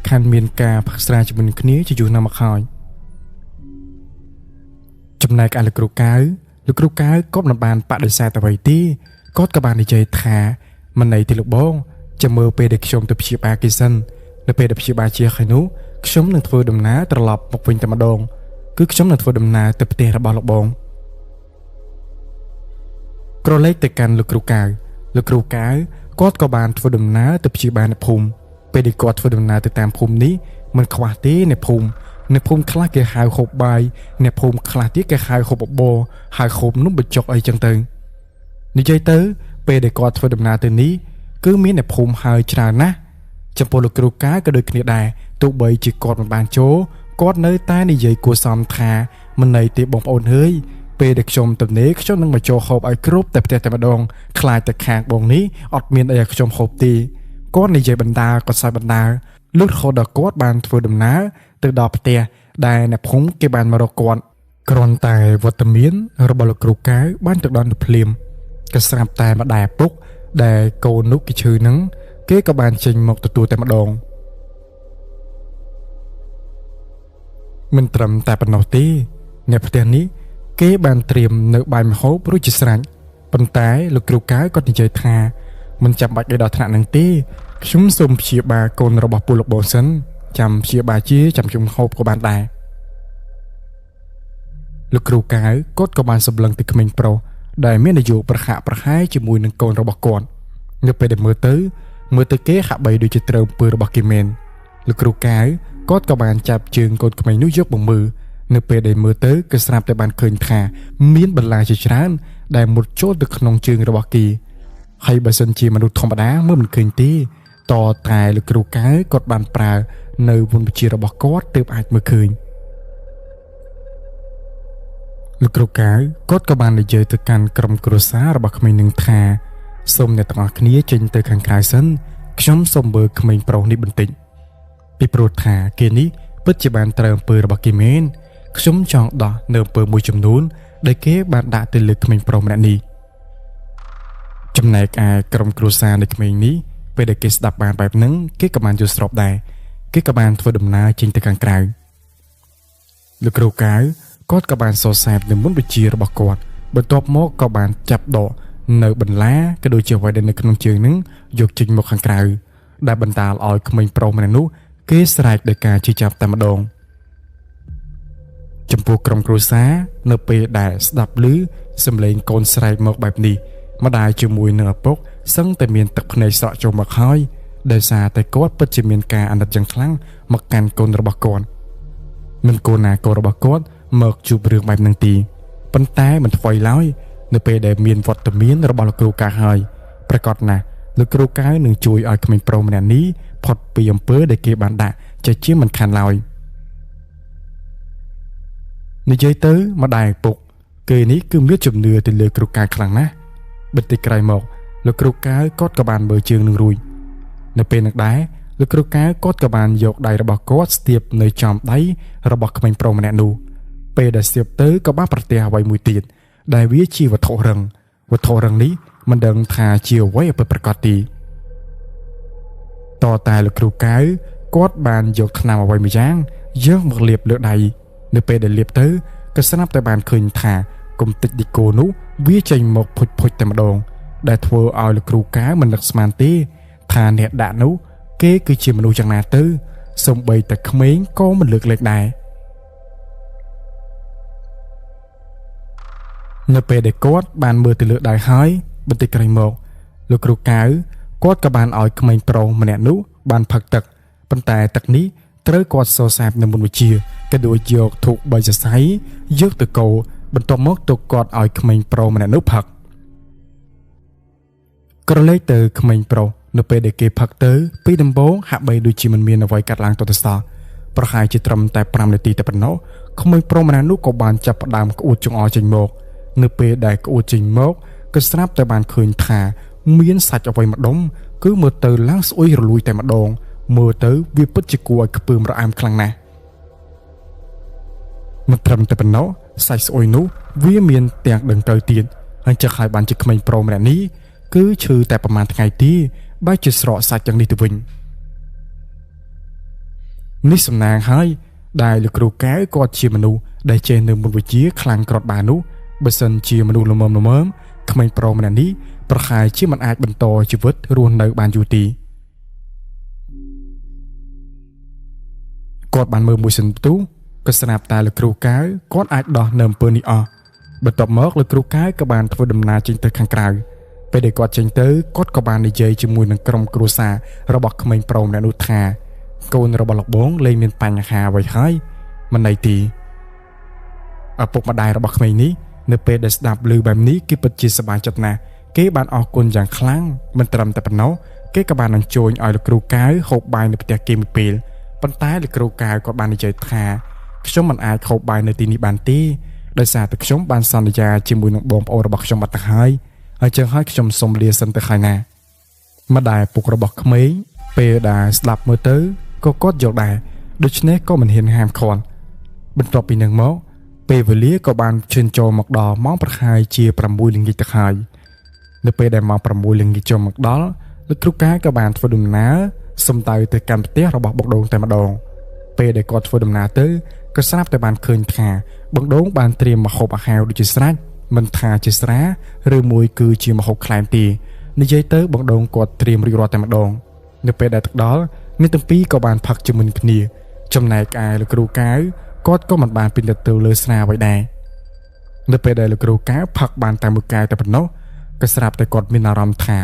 ខានមានការផឹកស្រាជាមួយនឹងគ្នាជាយូរណាស់មកហើយចំណែកឯលោកគ្រូកែវលោកគ្រូកែវក៏មិនបានបដិសេធអ្វីទេគាត់ក៏បាននិយាយថាមិនន័យទេលោកបងចាំមើលពេលដែលខ្ញុំទៅព្យាបាលគេសិននៅពេលដែលព្យាបាលជាហើយនោះខ្ញុំនឹងធ្វើដំណើរត្រឡប់មកវិញតែម្ដងគឺខ្ញុំនឹងធ្វើដំណើរទៅផ្ទះរបស់លោកបងក្រឡេកទៅកាន់លោកគ្រូកែវលោកគ្រូកែវគាត់ក៏បានធ្វើដំណើរទៅព្យាបាលនៅភូមិពេលដែលគាត់ធ្វើដំណើរទៅតាមភូមិនេះមិនខ្វះទេនៅភូមិខ្លះគេហៅហូបបាយអ្នកភូមិខ្លះទៀតគេហៅហូបបបរហៅហូបនំបញ្ចុកអីចឹងទៅនិយាយទៅពេលដែលគាត់ធ្វើដំណើរទៅនេះគឺមានអ្នកភូមិហៅច្រើនណាស់ចំពោះលោកគ្រូកែវក៏ដូចគ្នាដែរទោះបីជាគាត់មិនបានចូលគាត់នៅតែនិយាយគួរសមថាមិនន័យទេបងប្អូនហើយពេលដែលខ្ញុំទៅនេះខ្ញុំនឹងមកចូលហូបឲ្យគ្រប់តែផ្ទះតែម្ដងខ្លាចតែខាងបងនេះអត់មានអីឲ្យខ្ញុំហូបទេគាត់និយាយបណ្ដាគាត់សើចបណ្ដាលុះរហូតដល់គាត់បានធ្វើដំណើរទៅដល់ផ្ទះដែលអ្នកភូមិគេបានមករកគាត់គ្រាន់តែវត្តមានរបស់លោកគ្រូកែវបានទៅដល់នៅភ្លាមក៏ស្រាប់តែម្ដាយឪពុកដែលកូននោះគេឈឺនឹងគេក៏បានចេញមកទទួលតែម្ដងមិនត្រឹមតែប៉ុណ្ណោះទេអ្នកផ្ទះនេះគេបានត្រៀមនៅបាយម្ហូបរួចជាស្រេចប៉ុន្តែលោកគ្រូកែវគាត់និយាយថាមិនចាំបាច់ដល់ថ្នាក់នឹងទេខ្ញុំសូមព្យាបាលកូនរបស់ពូលោកបងសិនចាំព្យាបាលជាចាំខ្ញុំហូបក៏បានដែរលោកគ្រូកែវគាត់ក៏បានសម្លឹងទៅក្មេងប្រុសដែលមានអាយុប្រហាក់ប្រហែលជាមួយនឹងកូនរបស់គាត់នៅពេលដែលមើលទៅគេហាក់បីដូចជាត្រូវអំពើរបស់គេមែនលោកគ្រូកែវគាត់ក៏បានចាប់ជើងកូនក្មេងនោះយកមកមើលនៅពេលដែលមើលទៅក៏ស្រាប់តែបានឃើញថាមានបន្លាជាច្រើន ដែលមុតចូលទៅក្នុងជើងរបស់គេហើយបើសិនជាមនុស្សធម្មតាមើលមិនឃើញទេតតែលោកគ្រូកៅគាត់បានប្រើនៅវន្តវិជ្ជារបស់គាត់ទើបអាចមើលឃើញលោកគ្រូកៅគាត់ក៏បាននិយាយទៅកាន់ក្រុមគ្រួសាររបស់ក្មេងនឹងថាសូមអ្នកទាំងអស់គ្នាចេញទៅខាងក្រៅសិនខ្ញុំសូមមើលក្មេងប្រុសនេះបន្តិចពីព្រោះថាគេនេះពិតជាបានត្រូវអំពើរបស់គេមែនខ្ញុំចង់ដោះនៅអំពើមួយចំនួនដែលគេបានដាក់ទៅលើក្មេងប្រុសម្នាក់នេះចំណែកឯក្រុមគ្រួសារនៃក្មេងនេះពេលដែលគេស្ដាប់បានបែបហ្នឹងគេក៏បានយល់ស្របដែរគេក៏បានធ្វើដំណើរចេញទៅខាងក្រៅលោកគ្រូកៅគាត់ក៏បានសរសើរនៅមុនវិជ្ជារបស់គាត់បន្ទាប់មកក៏បានចាប់ដកនៅបន្លាក៏ដូចជាអ្វីដែលនៅក្នុងជើងហ្នឹងយកចេញមកខាងក្រៅដែលបណ្ដាលឲ្យក្មេងប្រុសម្នាក់នោះគេស្រែកដោយការជឿចាប់តែម្ដងចំពោះក្រុមគ្រួសារនៅពេលដែលស្ដាប់ឮសំឡេងកូនស្រែកមកបែបនេះម្ដាយជាមួយនឹងឪពុកសឹងតែមានទឹកភ្នែកស្រក់ចូលមកហើយដោយសារតែគាត់ពិតជាមានការអាណិតយ៉ាងខ្លាំងមកកាន់កូនរបស់គាត់មិនកូនណាកូនរបស់គាត់មកជួបរឿងបែបហ្នឹងទីប៉ុន្តែមិនថ្វីឡើយនៅពេលដែលមានវត្តមានរបស់លោកគ្រូកៅហើយប្រកាសណាស់លោកគ្រូកៅនឹងជួយឲ្យក្មេងប្រុសម្នាក់នេះផុតពីអំពើដែលគេបានដាក់ចេះជាមិនខានឡើយនិយាយទៅម្ដាយឪពុកគេនេះគឺមានជំនឿទៅលើគ្រូកៅខ្លាំងណាស់បន្តិចក្រោយមកលោកគ្រូកៅគាត់ក៏បានមើលជើងនឹងរួចនៅពេលនឹងដែរលោកគ្រូកៅគាត់ក៏បានយកដៃរបស់គាត់ស្ទាបនៅចំដៃរបស់ក្មេងប្រុសម្នាក់នោះពេលដែលស្ទាបទៅក៏បានប្រទះអ្វីមួយទៀតដែលវាជាវត្ថុរឹងវត្ថុរឹងនេះមិនដឹងថាជាអ្វីឲ្យពិតប្រាកដទេតតែលោកគ្រូកៅគាត់បានយកថ្នាំអ្វីមួយយ៉ាងយកមកលាបលើដៃនៅពេលដែលលាបទៅក៏ស្រាប់តែបានឃើញថាកំតិចឌីកូនោះវាចេញមកភុចៗតែម្ដងដែលធ្វើឲ្យលោកគ្រូកៅមិននឹកស្មានទេថាអ្នកដាក់នោះគេគឺជាមនុស្សយ៉ាងណាទៅសូម្បីតែក្មេងក៏មិនលើកលែងដែរនៅពេលដែលគាត់បានមើលទៅលើដៃហើយបន្តិចក្រោយមកលោកគ្រូកៅគាត់ក៏បានឲ្យក្មេងប្រុសម្នាក់នោះបានផឹកទឹកប៉ុន្តែទឹកនេះត្រូវគាត់សរសើបនៅមុនវិជ្ជាក៏ដូចយកធូប3សរសៃយកទៅកូរបន្ទាប់មកទុកគាត់ឲ្យក្មេងប្រុសម្នាក់នោះផឹកក្រឡេកទៅក្មេងប្រុសនៅពេលដែលគេផឹកទៅពីដំបូងហាក់បីដូចជាមិនមានអ្វីកាត់ឡើងទៅសោះប្រហែលជាត្រឹមតែ5នាទីតែប៉ុណ្ណោះក្មេងប្រុសម្នាក់នោះក៏បានចាប់ផ្ដើមក្អួតចង្អល់ចេញមកនៅពេលដែលក្អួតចេញមកក៏ស្រាប់តែបានឃើញថាមានសាច់អ្វីម្ដុំគឺមើលទៅឡើងស្អុយរលួយតែម្ដងមើលទៅវាពិតជាគួរឲ្យខ្ពើមរអែមខ្លាំងណាស់មិនត្រឹមតែប៉ុណ្ណោះសាច់ស្អុយនោះវាមានទាំងដង្កូវទៀតហើយចឹងហើយបានជាក្មេងប្រុសម្នាក់នេះគឺឈឺតែប្រហែលថ្ងៃទេបែរជាស្រកសាច់យ៉ាងនេះទៅវិញនេះសំណាងហើយដែលលោកគ្រូកែវគាត់ជាមនុស្សដែលចេះនៅមុនវិជ្ជាខ្លាំងក្រត់បាននោះបើសិនជាមនុស្សល្មមៗក្មេងប្រុសម្នាក់នេះប្រហែលជាមិនអាចបន្តជីវិតរស់នៅបានយូរទេគាត់បានមើលមួយសន្ទុះក៏ស្រាប់តែលោកគ្រូកៅគាត់អាចដោះនៅអំពើនេះអស់បន្ទាប់មកលោកគ្រូកៅក៏បានធ្វើដំណើរចេញទៅខាងក្រៅពេលដែលគាត់ចេញទៅគាត់ក៏បាននិយាយជាមួយនឹងក្រុមគ្រួសាររបស់ក្មេងប្រុសម្នាក់នោះថាកូនរបស់លោកបងលែងមានបញ្ហាអ្វីហើយមិនន័យទីឪពុកម្ដាយរបស់ក្មេងនេះនៅពេលដែលស្ដាប់ឮបែបនេះគេពិតជាសប្បាយចិត្តណាស់គេបានអរគុណយ៉ាងខ្លាំងមិនត្រឹមតែប៉ុណ្ណោះគេក៏បានអញ្ជើញឲ្យលោកគ្រូកៅហូបបាយនៅផ្ទះគេមួយពេលប៉ុន្តែលោកគ្រូកៅក៏បាននិយាយថាខ្ញុំមិនអាចហូបបាយនៅទីនេះបានទេដោយសារតែខ្ញុំបានសន្យាជាមួយនឹងបងប្អូនរបស់ខ្ញុំបាត់ទៅហើយហើយចឹងហើយខ្ញុំសូមលាសិនទៅហើយណាម្ដាយឪពុករបស់ក្មេងពេលដែលស្ដាប់មើលទៅក៏គាត់យល់ដែរដូច្នេះក៏មិនហ៊ានហាមឃាត់បន្ទាប់ពីនឹងមកពេលវេលាក៏បានឈានចូលមកដល់ម៉ោងប្រហែលជា6ល្ងាចទៅហើយនៅពេលដែលម៉ោង6ល្ងាចចូលមកដល់លោកគ្រូកាក៏បានធ្វើដំណើរសំដៅទៅកាន់ផ្ទះរបស់បងដូងតែម្ដងពេលដែលគាត់ធ្វើដំណើរទៅក៏ស្រាប់តែបានឃើញថាបងដូងបានត្រៀមម្ហូបអាហារដូចជាស្រេចមិនថាជាស្រាឬមួយគឺជាម្ហូបក្លែមទេនិយាយទៅបងដូងគាត់ត្រៀមរួចរាល់តែម្ដងនៅពេលដែលទឹកដល់អ្នកទាំងពីរក៏បានផឹកជាមួយគ្នាចំណែកឯលោកគ្រូកៅគាត់ក៏មិនបានពិនិត្យទៅលើស្រាអ្វីដែរនៅពេលដែលលោកគ្រូកៅផឹកបានតែមួយកែវតែប៉ុណ្ណោះក៏ស្រាប់តែគាត់មានអារម្មណ៍ថា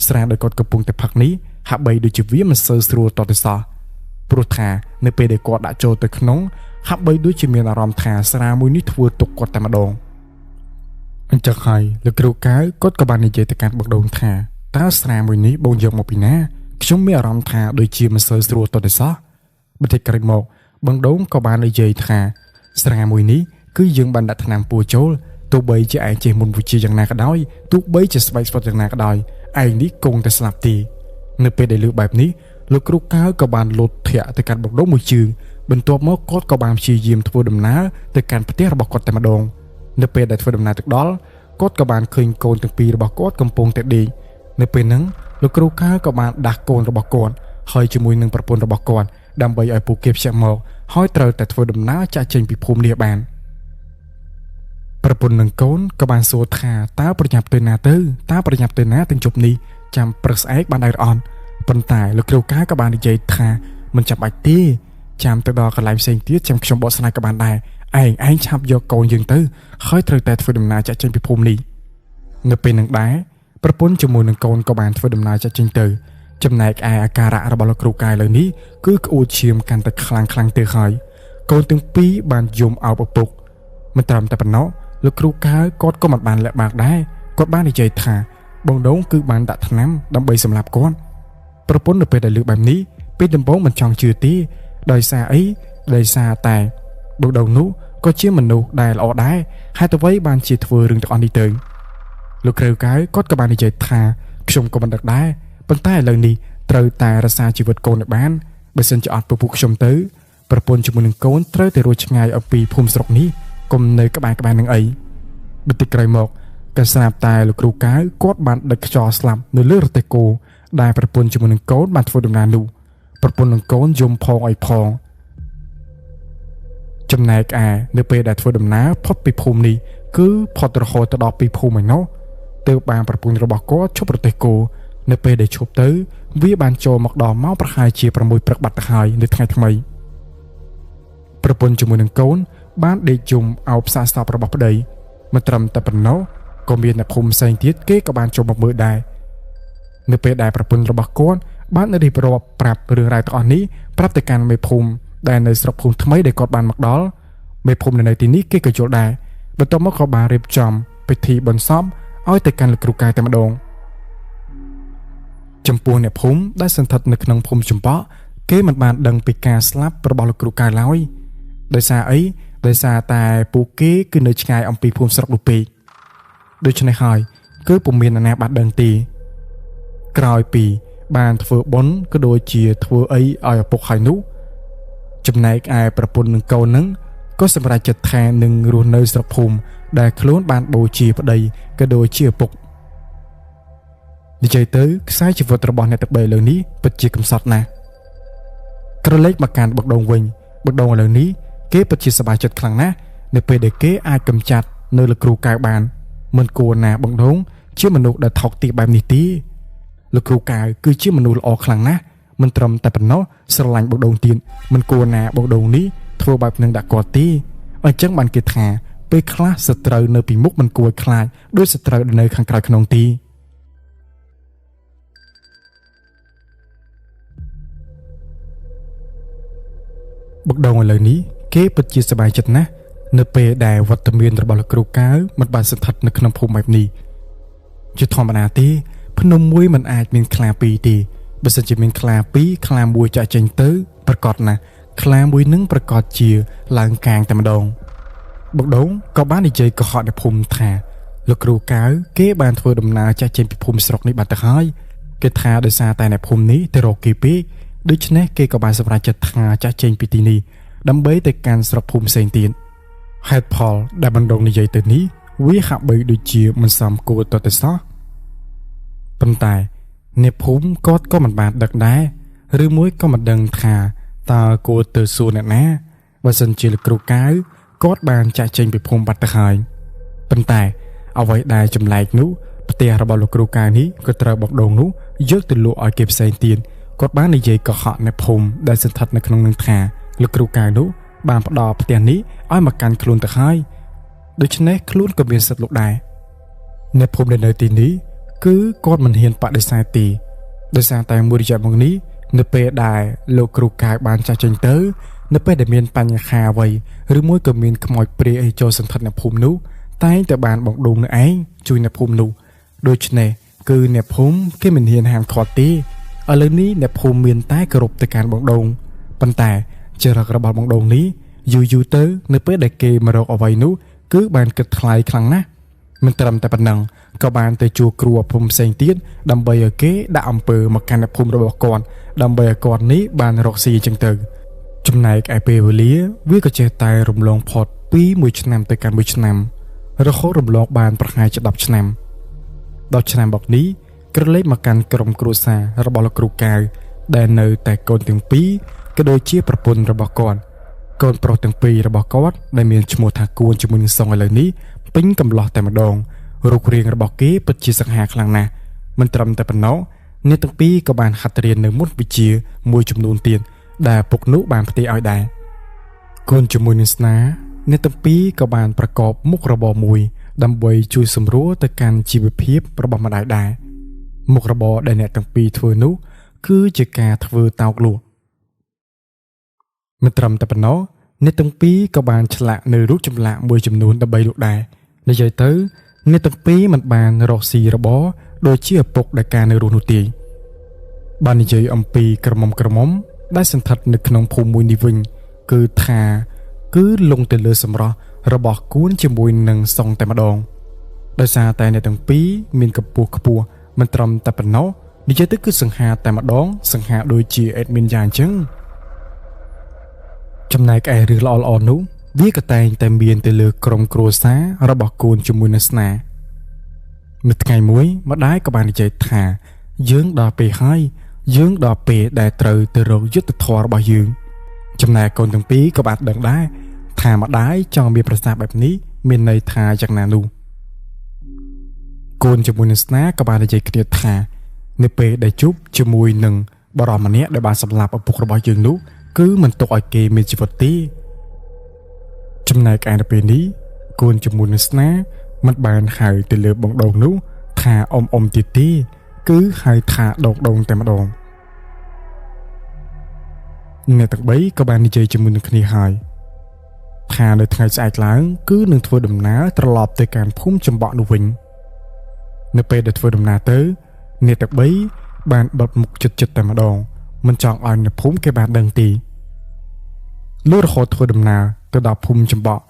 ស្រាដែលគាត់កំពុងតែផឹកនេះហាក់បីដូចជាវាមិនសូវស្រួលតទៅសោះព្រោះថានៅពេលដែលគាត់ដាក់ចូលទៅក្នុងហាក់បីដូចជាមានអារម្មណ៍ថាស្រាមួយនេះធ្វើទុកគាត់តែម្ដង អញ្ចឹងហើយលោកគ្រូកៅគាត់ក៏បាននិយាយទៅកាន់បងដូងថាតើស្រាមួយនេះបងយកមកពីណាខ្ញុំមានអារម្មណ៍ថាដូចជាមិនសូវស្រួលតទៅសោះបន្តិចក្រោយមកបងដូងក៏បាននិយាយថាស្រាមួយនេះគឺយើងបានដាក់ថ្នាំពួរចូលទោះបីជាឯងចេះមុនវិជ្ជាយ៉ាងណាក៏ដោយទោះបីជាស្បែកស្វិតយ៉ាងណាក៏ដោយឯងនេះគង់តែស្លាប់ទីនៅពេលដែលលើបែបនេះលោកគ្រូកៅក៏បានលុតធាក់ទៅកាន់បងដូងមួយជើងបន្ទាប់មកគាត់ក៏បានព្យាយាមធ្វើដំណើរទៅកាន់ផ្ទះរបស់គាត់តែម្ដងនៅពេលដែលធ្វើដំណើរទៅដល់គាត់ក៏បានឃើញកូនទាំងពីររបស់គាត់កំពុងតែដេកនៅពេលហ្នឹងលោកគ្រូកៅក៏បានដាស់កូនរបស់គាត់ហើយជាមួយនឹងប្រពន្ធរបស់គាត់ដើម្បីឲ្យពួកគេភ្ញាក់មកហើយត្រូវតែធ្វើដំណើរចាក់ចេញពីភូមិនេះបានប្រពន្ធនិងកូនក៏បានសួរថាតើប្រញាប់ទៅណាទៅតើប្រញាប់ទៅណាទាំងជប់នេះចាំព្រឹកស្អែកបានដែរអត់ប៉ុន្តែលោកគ្រូកៅក៏បាននិយាយថាមិនចាំបាច់ទេចាំទៅដល់កន្លែងផ្សេងទៀតចាំខ្ញុំបកស្រាយក៏បានដែរឯងឆាប់យកកូនយើងទៅហើយត្រូវតែធ្វើដំណើរចាក់ចេញពីភូមិនេះនៅពេលនឹងដែរប្រពន្ធជាមួយនឹងកូនក៏បានធ្វើដំណើរចាក់ចេញទៅចំណែកឯអាការៈរបស់លោកគ្រូកែលើនេះគឺក្អួតឈាមកាន់តែខ្លាំងខ្លាំងទៅហើយកូនទាំងពីរបានយំអោបឪពុកមិនត្រឹមតែប៉ុណ្ណោះលោកគ្រូកែគាត់ក៏មិនបានលាក់បាក់ដែរគាត់បាននិយាយថាបងដូងគឺបានដាក់ថ្នាំដើម្បីសម្លាប់គាត់ប្រពន្ធនៅពេលដែលលើបែបនេះពេលដំបូងមិនចង់ជឿទេដោយសារអីដោយសារតែបងដូងនោះក៏ជាមនុស្សដែលល្អដែរហេតុអ្វីបានជាធ្វើរឿងទាំងអស់នេះទៅលោកគ្រូកៅគាត់ក៏បាននិយាយថាខ្ញុំក៏មិនដឹងដែរប៉ុន្តែឥឡូវនេះត្រូវតែរក្សាជីវិតកូនឲ្យបានបើសិនជាអត់ពពុះខ្ញុំទៅប្រពន្ធជាមួយនឹងកូនត្រូវតែរួចឆ្ងាយអំពីភូមិស្រុកនេះកុំនៅក្បែរៗនឹងអីបន្តិចក្រោយមកក៏ស្រាប់តែលោកគ្រូកៅគាត់បានដឹកខ្យល់ស្លាប់នៅលើរទេះគោដែលប្រពន្ធជាមួយនឹងកូនបានធ្វើដំណើរនោះប្រពន្ធនឹងកូនយំផងអីផងចំណែកឯនៅពេលដែលធ្វើដំណើរផុតពីភូមិនេះគឺផុតរហូតទៅដល់ពីភូមិឯណោះទើបបានប្រពន្ធរបស់គាត់ឈប់រទេះគោនៅពេលដែលឈប់ទៅវាបានចូលមកដល់ម៉ោងប្រហែលជា6ព្រឹកបាត់ទៅហើយនៅថ្ងៃថ្មីប្រពន្ធជាមួយនឹងកូនបានដេកជុំអោបសាកសពរបស់ប្តីមិនត្រឹមតែប៉ុណ្ណោះក៏មានអ្នកភូមិផ្សេងទៀតគេក៏បានចូលមកមើលដែរនៅពេលដែលប្រពន្ធរបស់គាត់បានរៀបរាប់ប្រាប់រឿងរ៉ាវទាំងអស់នេះប្រាប់ទៅកាន់មេភូមិដែលនៅស្រុកភូមិថ្មីដែលគាត់បានមកដល់មេភូមិនៅទីនេះគេក៏យល់ដែរបន្ទាប់មកក៏បានរៀបចំពិធីបុណ្យសពឲ្យទៅកាន់លោកគ្រូកែតែម្ដងចំពោះអ្នកភូមិដែលសន្ធិដ្ឋនៅក្នុងភូមិចំបក់គេមិនបានដឹងពីការស្លាប់របស់លោកគ្រូកែឡើយដោយសារអីដោយសារតែពួកគេគឺនៅឆ្ងាយអំពីភូមិស្រុកនោះពេកដូច្នេះហើយគឺពុំមាននរណាបានដឹងទេក្រោយពីបានធ្វើបុណ្យក៏ដូចជាធ្វើអីឲ្យឪពុកហើយនោះចំណែកឯប្រពន្ធនិងកូននឹងក៏សម្រេចចិត្តថានឹងរស់នៅស្រុកភូមិដែលខ្លួនបានបូជាប្តីក៏ដូចជាឪពុកនិយាយទៅខ្សែជីវិតរបស់អ្នកទាំងបីលើនេះពិតជាកំសត់ណាស់ក្រឡេកមកកាន់បកដងវិញបកដងឥឡូវនេះគេពិតជាសប្បាយចិត្តខ្លាំងណាស់នៅពេលដែលគេអាចកម្ចាត់នៅលោកគ្រូកៅបានមិនគួរណាបងដងជាមនុស្សដែលថោកទាបបែបនេះទេលោកគ្រូកៅគឺជាមនុស្សល្អខ្លាំងណាស់មិនត្រឹមតែប៉ុណ្ណោះស្រឡាញ់បងដងទៀតមិនគួរណាបងដងនេះធ្វើបែបនឹងដាក់គាត់ទេអញ្ចឹងបានគេថាពេលខ្លះសត្រូវនៅពីមុខមិនគួរខ្លាចដោយសត្រូវនៅខាងក្រៅក្នុងទីបកដងឥឡូវនេះគេពិតជាសប្បាយចិត្តណាស់នៅពេលដែលវត្តមានរបស់លោកគ្រូកៅមិនបានស្ថិតនៅក្នុងភូមិបែបនេះជាធម្មតាទេភ្នំមួយមិនអាចមានខ្លាពីរទេបើសិនជាមានខ្លាពីរខ្លាមួយចាក់ចេញទៅប្រកាសណាស់ខ្លាមួយនឹងប្រកាសជាឡើងកាងតែម្ដងបកដងក៏បាននិយាយកុហកនៅភូមិថាលោកគ្រូកៅគេបានធ្វើដំណើរចាក់ចេញពីភូមិស្រុកនេះបាត់ទៅហើយគេថាដោយសារតែនៅភូមិនេះទៅរកគេពេកដូច្នេះគេក៏បានសម្រេចចិត្តថាចាក់ចេញពីទីនេះដើម្បីទៅកាន់ស្រុកភូមិផ្សេងទៀតហេតុផលដែលបណ្ដងនិយាយទៅនេះវាហាក់បីដូចជាមិនសមគួរទៅសោះប៉ុន្តែអ្នកភូមិគាត់ក៏មិនបានដឹកដែរឬមួយក៏មិនដឹងថាតើគួរទៅសួរអ្នកណាបើសិនជាលោកគ្រូកៅគាត់បានចាក់ចេញពីភូមិបាត់ទៅហើយប៉ុន្តែអ្វីដែលចម្លែកនោះផ្ទះរបស់លោកគ្រូកៅនេះក៏ត្រូវបកដងនោះយកទៅលក់ឲ្យគេផ្សេងទៀតគាត់បាននិយាយកុហកអ្នកភូមិដែលស្ថិតនៅក្នុងនឹងថាលោកគ្រូកៅនោះបានផ្ដល់ផ្ទះនេះឲ្យមកកាន់ខ្លួនទៅហើយដូច្នេះខ្លួនក៏មានសិទ្ធិលក់ដែរអ្នកភូមិដែលនៅទីនេះគឺគាត់មិនហ៊ានបដិសេធទេដោយសារតែមួយរយៈមកនេះនៅពេលដែលលោកគ្រូកៅបានចាស់ចេញទៅនៅពេលដែលមានបញ្ហាអ្វីឬមួយក៏មានខ្មោចព្រាយអីចូលសន្ធិដ្ឋនៅភូមិនោះ តែងតែបានបងដូងនៅឯងជួយអ្នកភូមិនោះដូច្នេះគឺអ្នកភូមិគេមិនហ៊ានហាមឃាត់ទេឥឡូវនេះអ្នកភូមិមានតែគោរពទៅកាន់បងដូងប៉ុន្តែចរិតរបស់បងដូងនេះយូរយូរទៅនៅពេលដែលគេមករកអ្វីនោះគឺបានគិតថ្លៃខ្លាំងណាស់មិនត្រឹមតែប៉ុណ្ណឹងក៏បានទៅជួគ្រូភូមិផ្សេងទៀតដើម្បីឲ្យគេដាក់អំពើមកកាន់ភូមិរបស់គាត់ដើម្បីឲ្យគាត់នេះបានរកស៊ីអញ្ចឹងទៅចំណែកឯពេលវេលាវាក៏ចេះតែរំលងផុតពីមួយឆ្នាំទៅកាន់មួយឆ្នាំរហូតរំលងបានប្រហែលជា10ឆ្នាំ10ឆ្នាំមកនេះក្រឡេកមកកាន់ក្រុមគ្រួសាររបស់លោកគ្រូកៅដែលនៅតែកូនទាំងពីរក៏ដូចជាប្រពន្ធរបស់គាត់កូនប្រុសទាំងពីររបស់គាត់ដែលមានឈ្មោះថាគួនជាមួយនឹងសុងឥឡូវនេះពេញកំឡោះតែម្ដងរូបរាងរបស់គេពិតជាសង្ហាខ្លាំងណាស់មិនត្រឹមតែប៉ុណ្ណោះអ្នកទាំងពីរក៏បានហាត់រៀននៅមុនវិជ្ជាមួយចំនួនទៀតដែលពុកនោះបានផ្ទេរឲ្យដែរកូនជាមួយនឹងស្នាអ្នកទាំងពីរក៏បានប្រកបមុខរបរមួយដើម្បីជួយសម្រួលទៅកាន់ជីវភាពរបស់ម្ដាយដែរមុខរបរដែលអ្នកទាំងពីរធ្វើនោះគឺជាការធ្វើតោកលក់មិនត្រឹមតែប៉ុណ្ណោះអ្នកទាំងពីរក៏បានឆ្លាក់នៅរូបចម្លាក់មួយចំនួនដើម្បីលក់ដែរនិយាយទៅអ្នកទាំងពីរមិនបានរកស៊ីរបរដូចជាឪពុកដែលការនៅរស់នោះទេបាននិយាយអំពីក្រមុំដែលសន្ធិដ្ឋនៅក្នុងភូមិមួយនេះវិញគឺថាគឺលងទៅលើសម្រស់របស់គួនជាមួយនឹងសុងតែម្ដងដោយសារតែអ្នកទាំងពីរមានកម្ពស់ខ្ពស់មិនត្រឹមតែប៉ុណ្ណោះនិយាយទៅគឺសង្ហាតែម្ដងសង្ហាដូចជាអេដមីនយ៉ាងអញ្ចឹងចំណែកឯរឿងល្អៗនោះវាក៏តែងតែមានទៅលើក្រុមគ្រួសាររបស់កូនជាមួយនឹងស្នានៅថ្ងៃមួយម្ដាយក៏បាននិយាយថាយើងដល់ពេលហើយយើងដល់ពេលដែលត្រូវទៅរកយុត្តិធម៌របស់យើងចំណែកកូនទាំងពីរក៏បានដឹងដែរថាម្ដាយចង់មានប្រសាសន៍បែបនេះមានន័យថាយ៉ាងណានោះកូនជាមួយនឹងស្នាក៏បាននិយាយគ្នាថានៅពេលដែលជួបជាមួយនឹងបរិមម្នាក់ដែលបានសម្លាប់ឪពុករបស់យើងនោះគឺមិនទុកឲ្យគេមានជីវិតទេចំណែកឯនៅពេលនេះកូនជាមួយនឹងស្នាមិនបានហៅទៅលើបងដូងនោះថាអ៊ំទៀតទេគឺហៅថាដងតែម្ដងអ្នកទាំងបីក៏បាននិយាយជាមួយនឹងគ្នាហើយថានៅថ្ងៃស្អែកឡើងគឺនឹងធ្វើដំណើរត្រឡប់ទៅកាន់ភូមិចំបក់នោះវិញនៅពេលដែលធ្វើដំណើរទៅអ្នកទាំងបីបានបិទមុខចិត្តតែម្ដងមិនចង់ឲ្យអ្នកភូមិគេបានដឹងទីលុះរហូតធ្វើដំណើរទៅដល់ភូមិចំបក់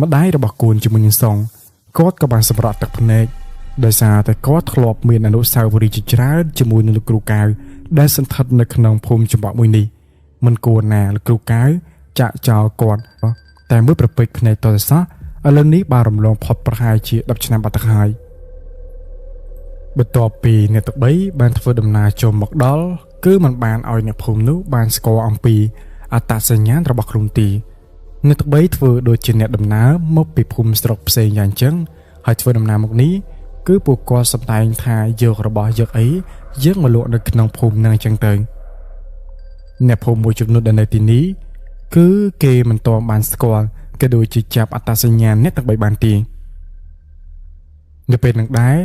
ម្ដាយរបស់កូនជាមួយនឹងសុងគាត់ក៏បានសម្រក់ទឹកភ្នែកដោយសារតែគាត់ធ្លាប់មានអនុស្សាវរីយ៍ជាច្រើនជាមួយនឹងលោកគ្រូកៅដែលសន្ធិដ្ឋនៅក្នុងភូមិចំបក់មួយនេះមិនគួរណាលោកគ្រូកៅចាក់ចោលគាត់តែមួយប្រពេចភ្នែកតទៅសោះឥឡូវនេះបានរំលងផុតប្រហែលជា10ឆ្នាំបាត់ទៅហើយបន្ទាប់ពីអ្នកទាំងបីបានធ្វើដំណើរចូលមកដល់គឺមិនបានឲ្យអ្នកភូមិនោះបានស្គាល់អំពីអត្តសញ្ញាណរបស់ខ្លួនទីអ្នកទាំងបីធ្វើដូចជាអ្នកដំណើរមកពីភូមិស្រុកផ្សេងយ៉ាងចឹងហើយធ្វើដំណើរមកនេះគឺពួកគាត់សម្ដែងថាយករបស់យកអីយើងមកលក់នៅក្នុងភូមិនឹងអញ្ចឹងទៅអ្នកភូមិមួយចំនួនដែលនៅទីនេះគឺគេមិនទាន់បានស្គាល់ក៏ដូចជាចាប់អត្តសញ្ញាណអ្នកទាំងបីបានទេនៅពេលនឹងដែរ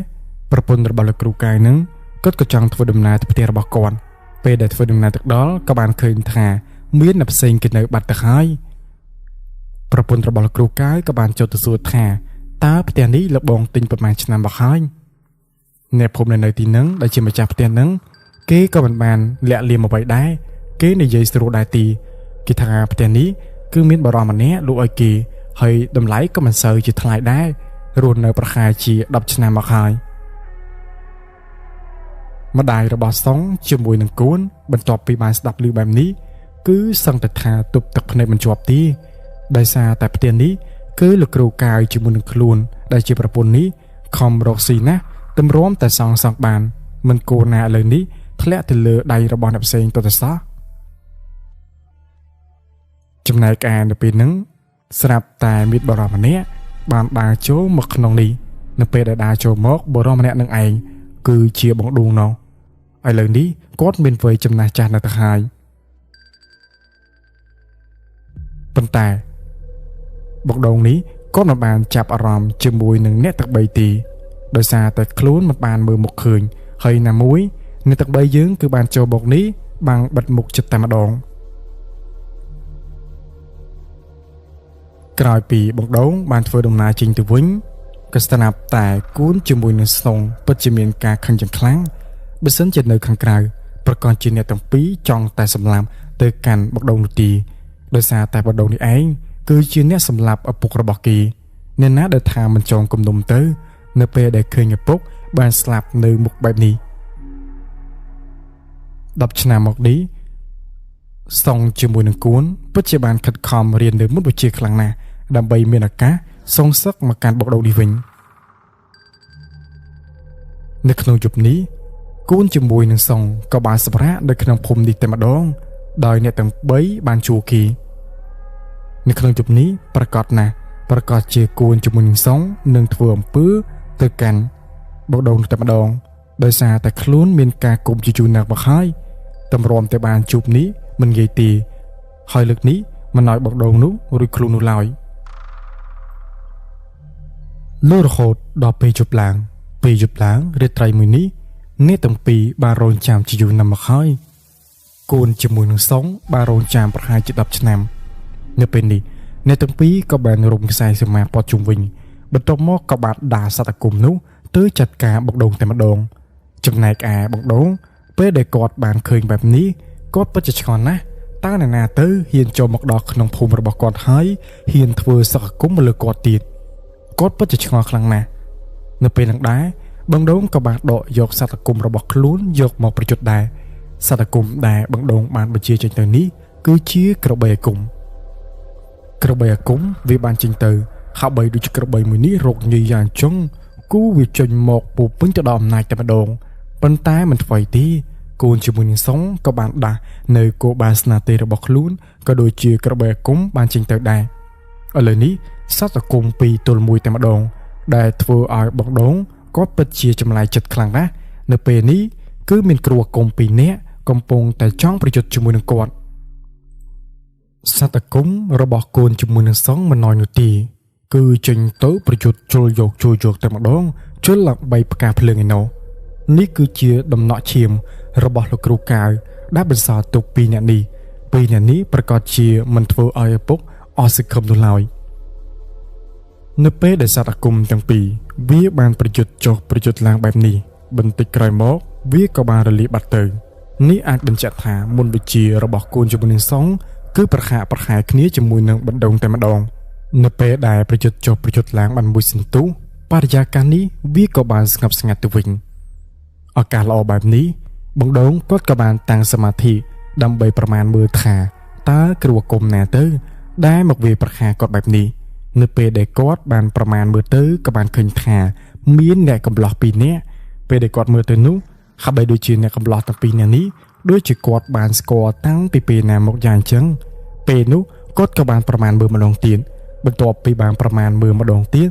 ប្រពន្ធរបស់លោកគ្រូកាយនឹងគាត់ក៏ចង់ធ្វើដំណើរទៅផ្ទះរបស់គាត់ពេលដែលធ្វើដំណើរទៅដល់ក៏បានឃើញថាមានអ្នកផ្សេងគេនៅបាត់ទៅហើយប្រពន្ធរបស់លោកគ្រូកាយក៏បានចូលទៅសួរថាតើផ្ទះនេះលោកបងទិញប្រហែលឆ្នាំមកហើយអ្នកភូមិនៅទីនឹងដែលជាម្ចាស់ផ្ទះនឹងគេក៏មិនបានលាក់លៀមអ្វីដែរគេនិយាយស្រួលដែរទីគេថាផ្ទះនេះគឺមានបរិមម្នាក់លក់ឲ្យគេហើយតម្លៃក៏មិនសូវជាថ្លៃដែររស់នៅប្រហែលជា10ឆ្នាំមកហើយម្ដាយរបស់សុងជាមួយនឹងកូនបន្ទាប់ពីបានស្ដាប់ឮបែបនេះគឺសឹងតែថាទប់ទឹកភ្នែកមិនជាប់ទេដោយសារតែផ្ទះនេះគឺលោកគ្រូកាយជាមួយនឹងខ្លួនដែលជាប្រពន្ធនេះខំរកស៊ីណាស់ទម្រាំតែសងសងបានមិនគួរណាឥឡូវនេះធ្លាក់ទៅលើដៃរបស់អ្នកផ្សេងទៅសោះចំណែកឯនៅពេលហ្នឹងស្រាប់តែមានបរិសម្នាក់បានដើរចូលមកក្នុងនេះនៅពេលដែលដើរចូលមកបរិសម្នាក់នឹងឯងគឺជាបងឌូងនោះឥឡូវនេះគាត់មានវ័យចំណាស់ចាស់នៅទៅហើយប៉ុន្តែបងដងនេះគាត់មិនបានចាប់អារម្មណ៍ជាមួយនឹងអ្នកទាំងបីទីដោយសារតែខ្លួនមិនបានមើលមុខឃើញហើយណាមួយអ្នកទាំងបីយើងគឺបានចូលមកនេះបាំងបិទមុខចិត្តតែម្ដងក្រោយពីបងដងបានធ្វើដំណើរចេញទៅវិញ ក៏ស្រាប់តែគួនជាមួយនឹងស្នងពិតជាមានការខឹងយ៉ាងខ្លាំងបើសិនជានៅខាងក្រៅប្រកបជាអ្នកទាំងពីរចង់តែសម្លាប់ទៅកាន់បកដូងនោះទីដោយសារតែបកដូងនេះឯងគឺជាអ្នកសម្លាប់ឪពុករបស់គេអ្នកណាដែលថាមិនចងគំនុំទៅនៅពេលដែលឃើញឪពុកបានស្លាប់នៅមុខបែបនេះ10ឆ្នាំមកនេះសងជាមួយនឹងគួនពិតជាបានខិតខំរៀននៅមុនវិជ្ជាខ្លាំងណាស់ដើម្បីមានឱកាសសងសឹកមកកាន់បកដូងនេះវិញនៅក្នុងយប់នេះគួនជាមួយនឹងសងក៏បានសម្រាកនៅក្នុងភូមិនេះតែម្ដងដោយអ្នកទាំង3បានជួគេនៅក្នុងយប់នេះប្រកាសណាស់ប្រកាសជាគួនជាមួយនឹងសងនឹងធ្វើអំពើទៅកាន់បកដូងតែម្ដងដោយសារតែខ្លួនមានការគុំជាយូរណាស់មកហើយតម្រាំតែបានជួបនេះមិនងាយទេហើយលើកនេះមិនឲ្យបកដូងនោះរួចខ្លួននោះឡើយលុះរហូតដល់ពេលយប់ឡើងពេលយប់ឡើងរាត្រីមួយនេះអ្នកទាំងពីរបានរងចាំជាយូរណាស់មកហើយគួនជាមួយនឹងសងបានរងចាំប្រហែលជា10ឆ្នាំនៅពេលនេះអ្នកទាំងពីរក៏បានរុំខ្សែសមាព័ទ្ធជុំវិញបន្ទាប់មកក៏បានដាសត្វអាគមនោះទៅចាត់ការបកដូងតែម្ដងចំណែកឯបកដូងពេលដែលគាត់បានឃើញបែបនេះគាត់ពិតជាឆ្ងល់ណាស់តើអ្នកណាទៅហ៊ានចូលមកដល់ក្នុងភូមិរបស់គាត់ហើយហ៊ានធ្វើសឹកអាគមមកលើគាត់ទៀតគាត់ពិតជាឆ្ងល់ខ្លាំងណាស់នៅពេលនឹងដែរបងដូងក៏បានដកយកសត្វអាគមរបស់ខ្លួនយកមកប្រយុទ្ធដែរសត្វអាគមដែលបងដូងបានបញ្ជាចេញទៅនេះគឺជាក្របីអាគមក្របីអាគមវាបានចេញទៅហាក់បីដូចជាក្របីមួយនេះរកញីយ៉ាងចុងគូវាចេញមកពោពេញទៅដល់អំណាចតែម្ដងប៉ុន្តែមិនថ្វីទេកូនជាមួយនឹងសុងក៏បានដាស់នៅគោបាលស្នាទេរបស់ខ្លួនក៏ដូចជាក្របីអាគមបានចេញទៅដែរឥឡូវនេះសត្វអាគមពីរទល់មួយតែម្ដងដែលធ្វើឲ្យបងដូងគាត់ពិតជាចម្លែកចិត្តខ្លាំងណាស់នៅពេលនេះគឺមានគ្រូអាគមពីរនាក់កំពុងតែចង់ប្រយុទ្ធជាមួយនឹងគាត់សត្វអាគមរបស់កូនជាមួយនឹងសុងមិនណយនោះទេគឺចេញទៅប្រយុទ្ធជុលយកជួយយកតែម្ដងជុលឡើងបីផ្កាភ្លើងឯណោះនេះគឺជាដំណក់ឈាមរបស់លោកគ្រូកៅដែលបន្សល់ទុកពីអ្នកនេះពីអ្នកនេះប្រកាសជាមិនធ្វើឲ្យឪពុកអស់សង្ឃឹមនោះឡើយនៅពេលដែលសត្វអាគមទាំងពីរវាបានប្រយុទ្ធចុះប្រយុទ្ធឡើងបែបនេះបន្តិចក្រោយមកវាក៏បានរលាយបាត់ទៅនេះអាចបញ្ជាក់ថាមុនវិជ្ជារបស់កូនជាមួយនឹងសងគឺប្រហាក់ប្រហែលគ្នាជាមួយនឹងបណ្ដងតែម្ដងនៅពេលដែលប្រយុទ្ធចុះប្រយុទ្ធឡើងបានមួយសន្ទុះបរិយាកាសនេះវាក៏បានស្ងប់ស្ងាត់ទៅវិញឱកាសល្អបែបនេះបងដូងគាត់ក៏បានតាំងសមាធិដើម្បីប្រមាណមើលថាតើគ្រូអាគមណាទៅដែលមកវាយប្រហារគាត់បែបនេះនៅពេលដែលគាត់បានប្រមាណមើលទៅក៏បានឃើញថាមានអ្នកកំឡោះពីរនាក់ពេលដែលគាត់មើលទៅនោះហាក់បីដូចជាអ្នកកំឡោះទាំងពីរនាក់នេះដូចជាគាត់បានស្គាល់តាំងពីពេលណាមកយ៉ាងអញ្ចឹងពេលនោះគាត់ក៏បានប្រមាណមើលម្ដងទៀតបន្ទាប់ពីបានប្រមាណមើលម្ដងទៀត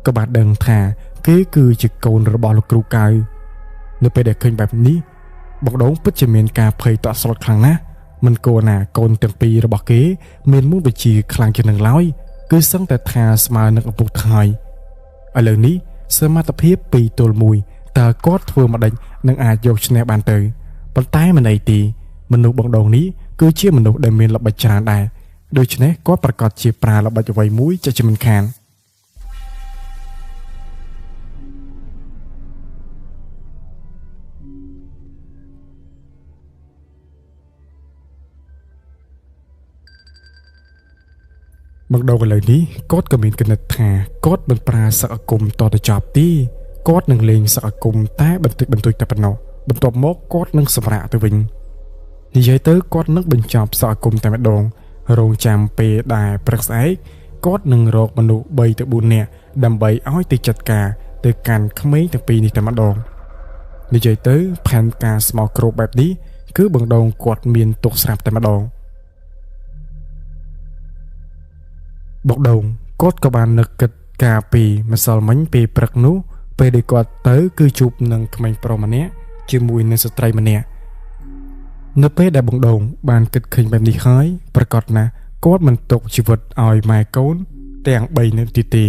ក៏បានដឹងថាគេគឺជាកូនរបស់លោកគ្រូកៅនៅពេលដែលឃើញបែបនេះបងដូងពិតជាមានការភ័យតក់ស្លុតខ្លាំងណាស់មិនគួរណាកូនទាំងពីររបស់គេមានមុខវិជ្ជាខ្លាំងជាងនឹងឡើយគឺសឹងតែថាស្មើនឹងឪពុកទៅហើយឥឡូវនេះសមត្ថភាពពីរទល់មួយតើគាត់ធ្វើម្ដេចនឹងអាចយកឈ្នះបានទៅប៉ុន្តែមិនអីទេមនុស្សបងដូងនេះគឺជាមនុស្សដែលមានល្បិចច្រើនដែរដូច្នេះគាត់ប្រកាសជាប្រើល្បិចអ្វីមួយជាមិនខានមកដល់ឥឡូវនេះគាត់ក៏មានគណិតថាគាត់មិនប្រើសឹកអាគមតទៅចប់ទេគាត់នឹងលេងសឹកអាគមតែបន្តិចបន្តួចតែប៉ុណ្ណោះបន្ទាប់មកគាត់នឹងសម្រាកទៅវិញនិយាយទៅគាត់នឹងបញ្ចប់សឹកអាគមតែម្ដងរងចាំពេលដែលព្រឹកស្អែកគាត់នឹងរកមនុស្ស3ទៅ4នាក់ដើម្បីឲ្យទៅចាត់ការទៅកាន់ក្មេងទាំងពីរនេះតែម្ដងនិយាយទៅផែនការស្មោកគ្រោកបែបនេះគឺបងដងគាត់មានទុកស្រាប់តែម្ដងបងដងគាត់ក៏បាននឹកគិតការពីម្សិលមិញពេលព្រឹកនោះពេលដែលគាត់ទៅគឺជួបនឹងក្មេងប្រុសម្នាក់ជាមួយនឹងស្ត្រីម្នាក់នៅពេលដែលបងដងបានគិតឃើញបែបនេះហើយប្រកាសណាស់គាត់មិនទុកជីវិតឲ្យម៉ែកូនទាំង3នាទីទេ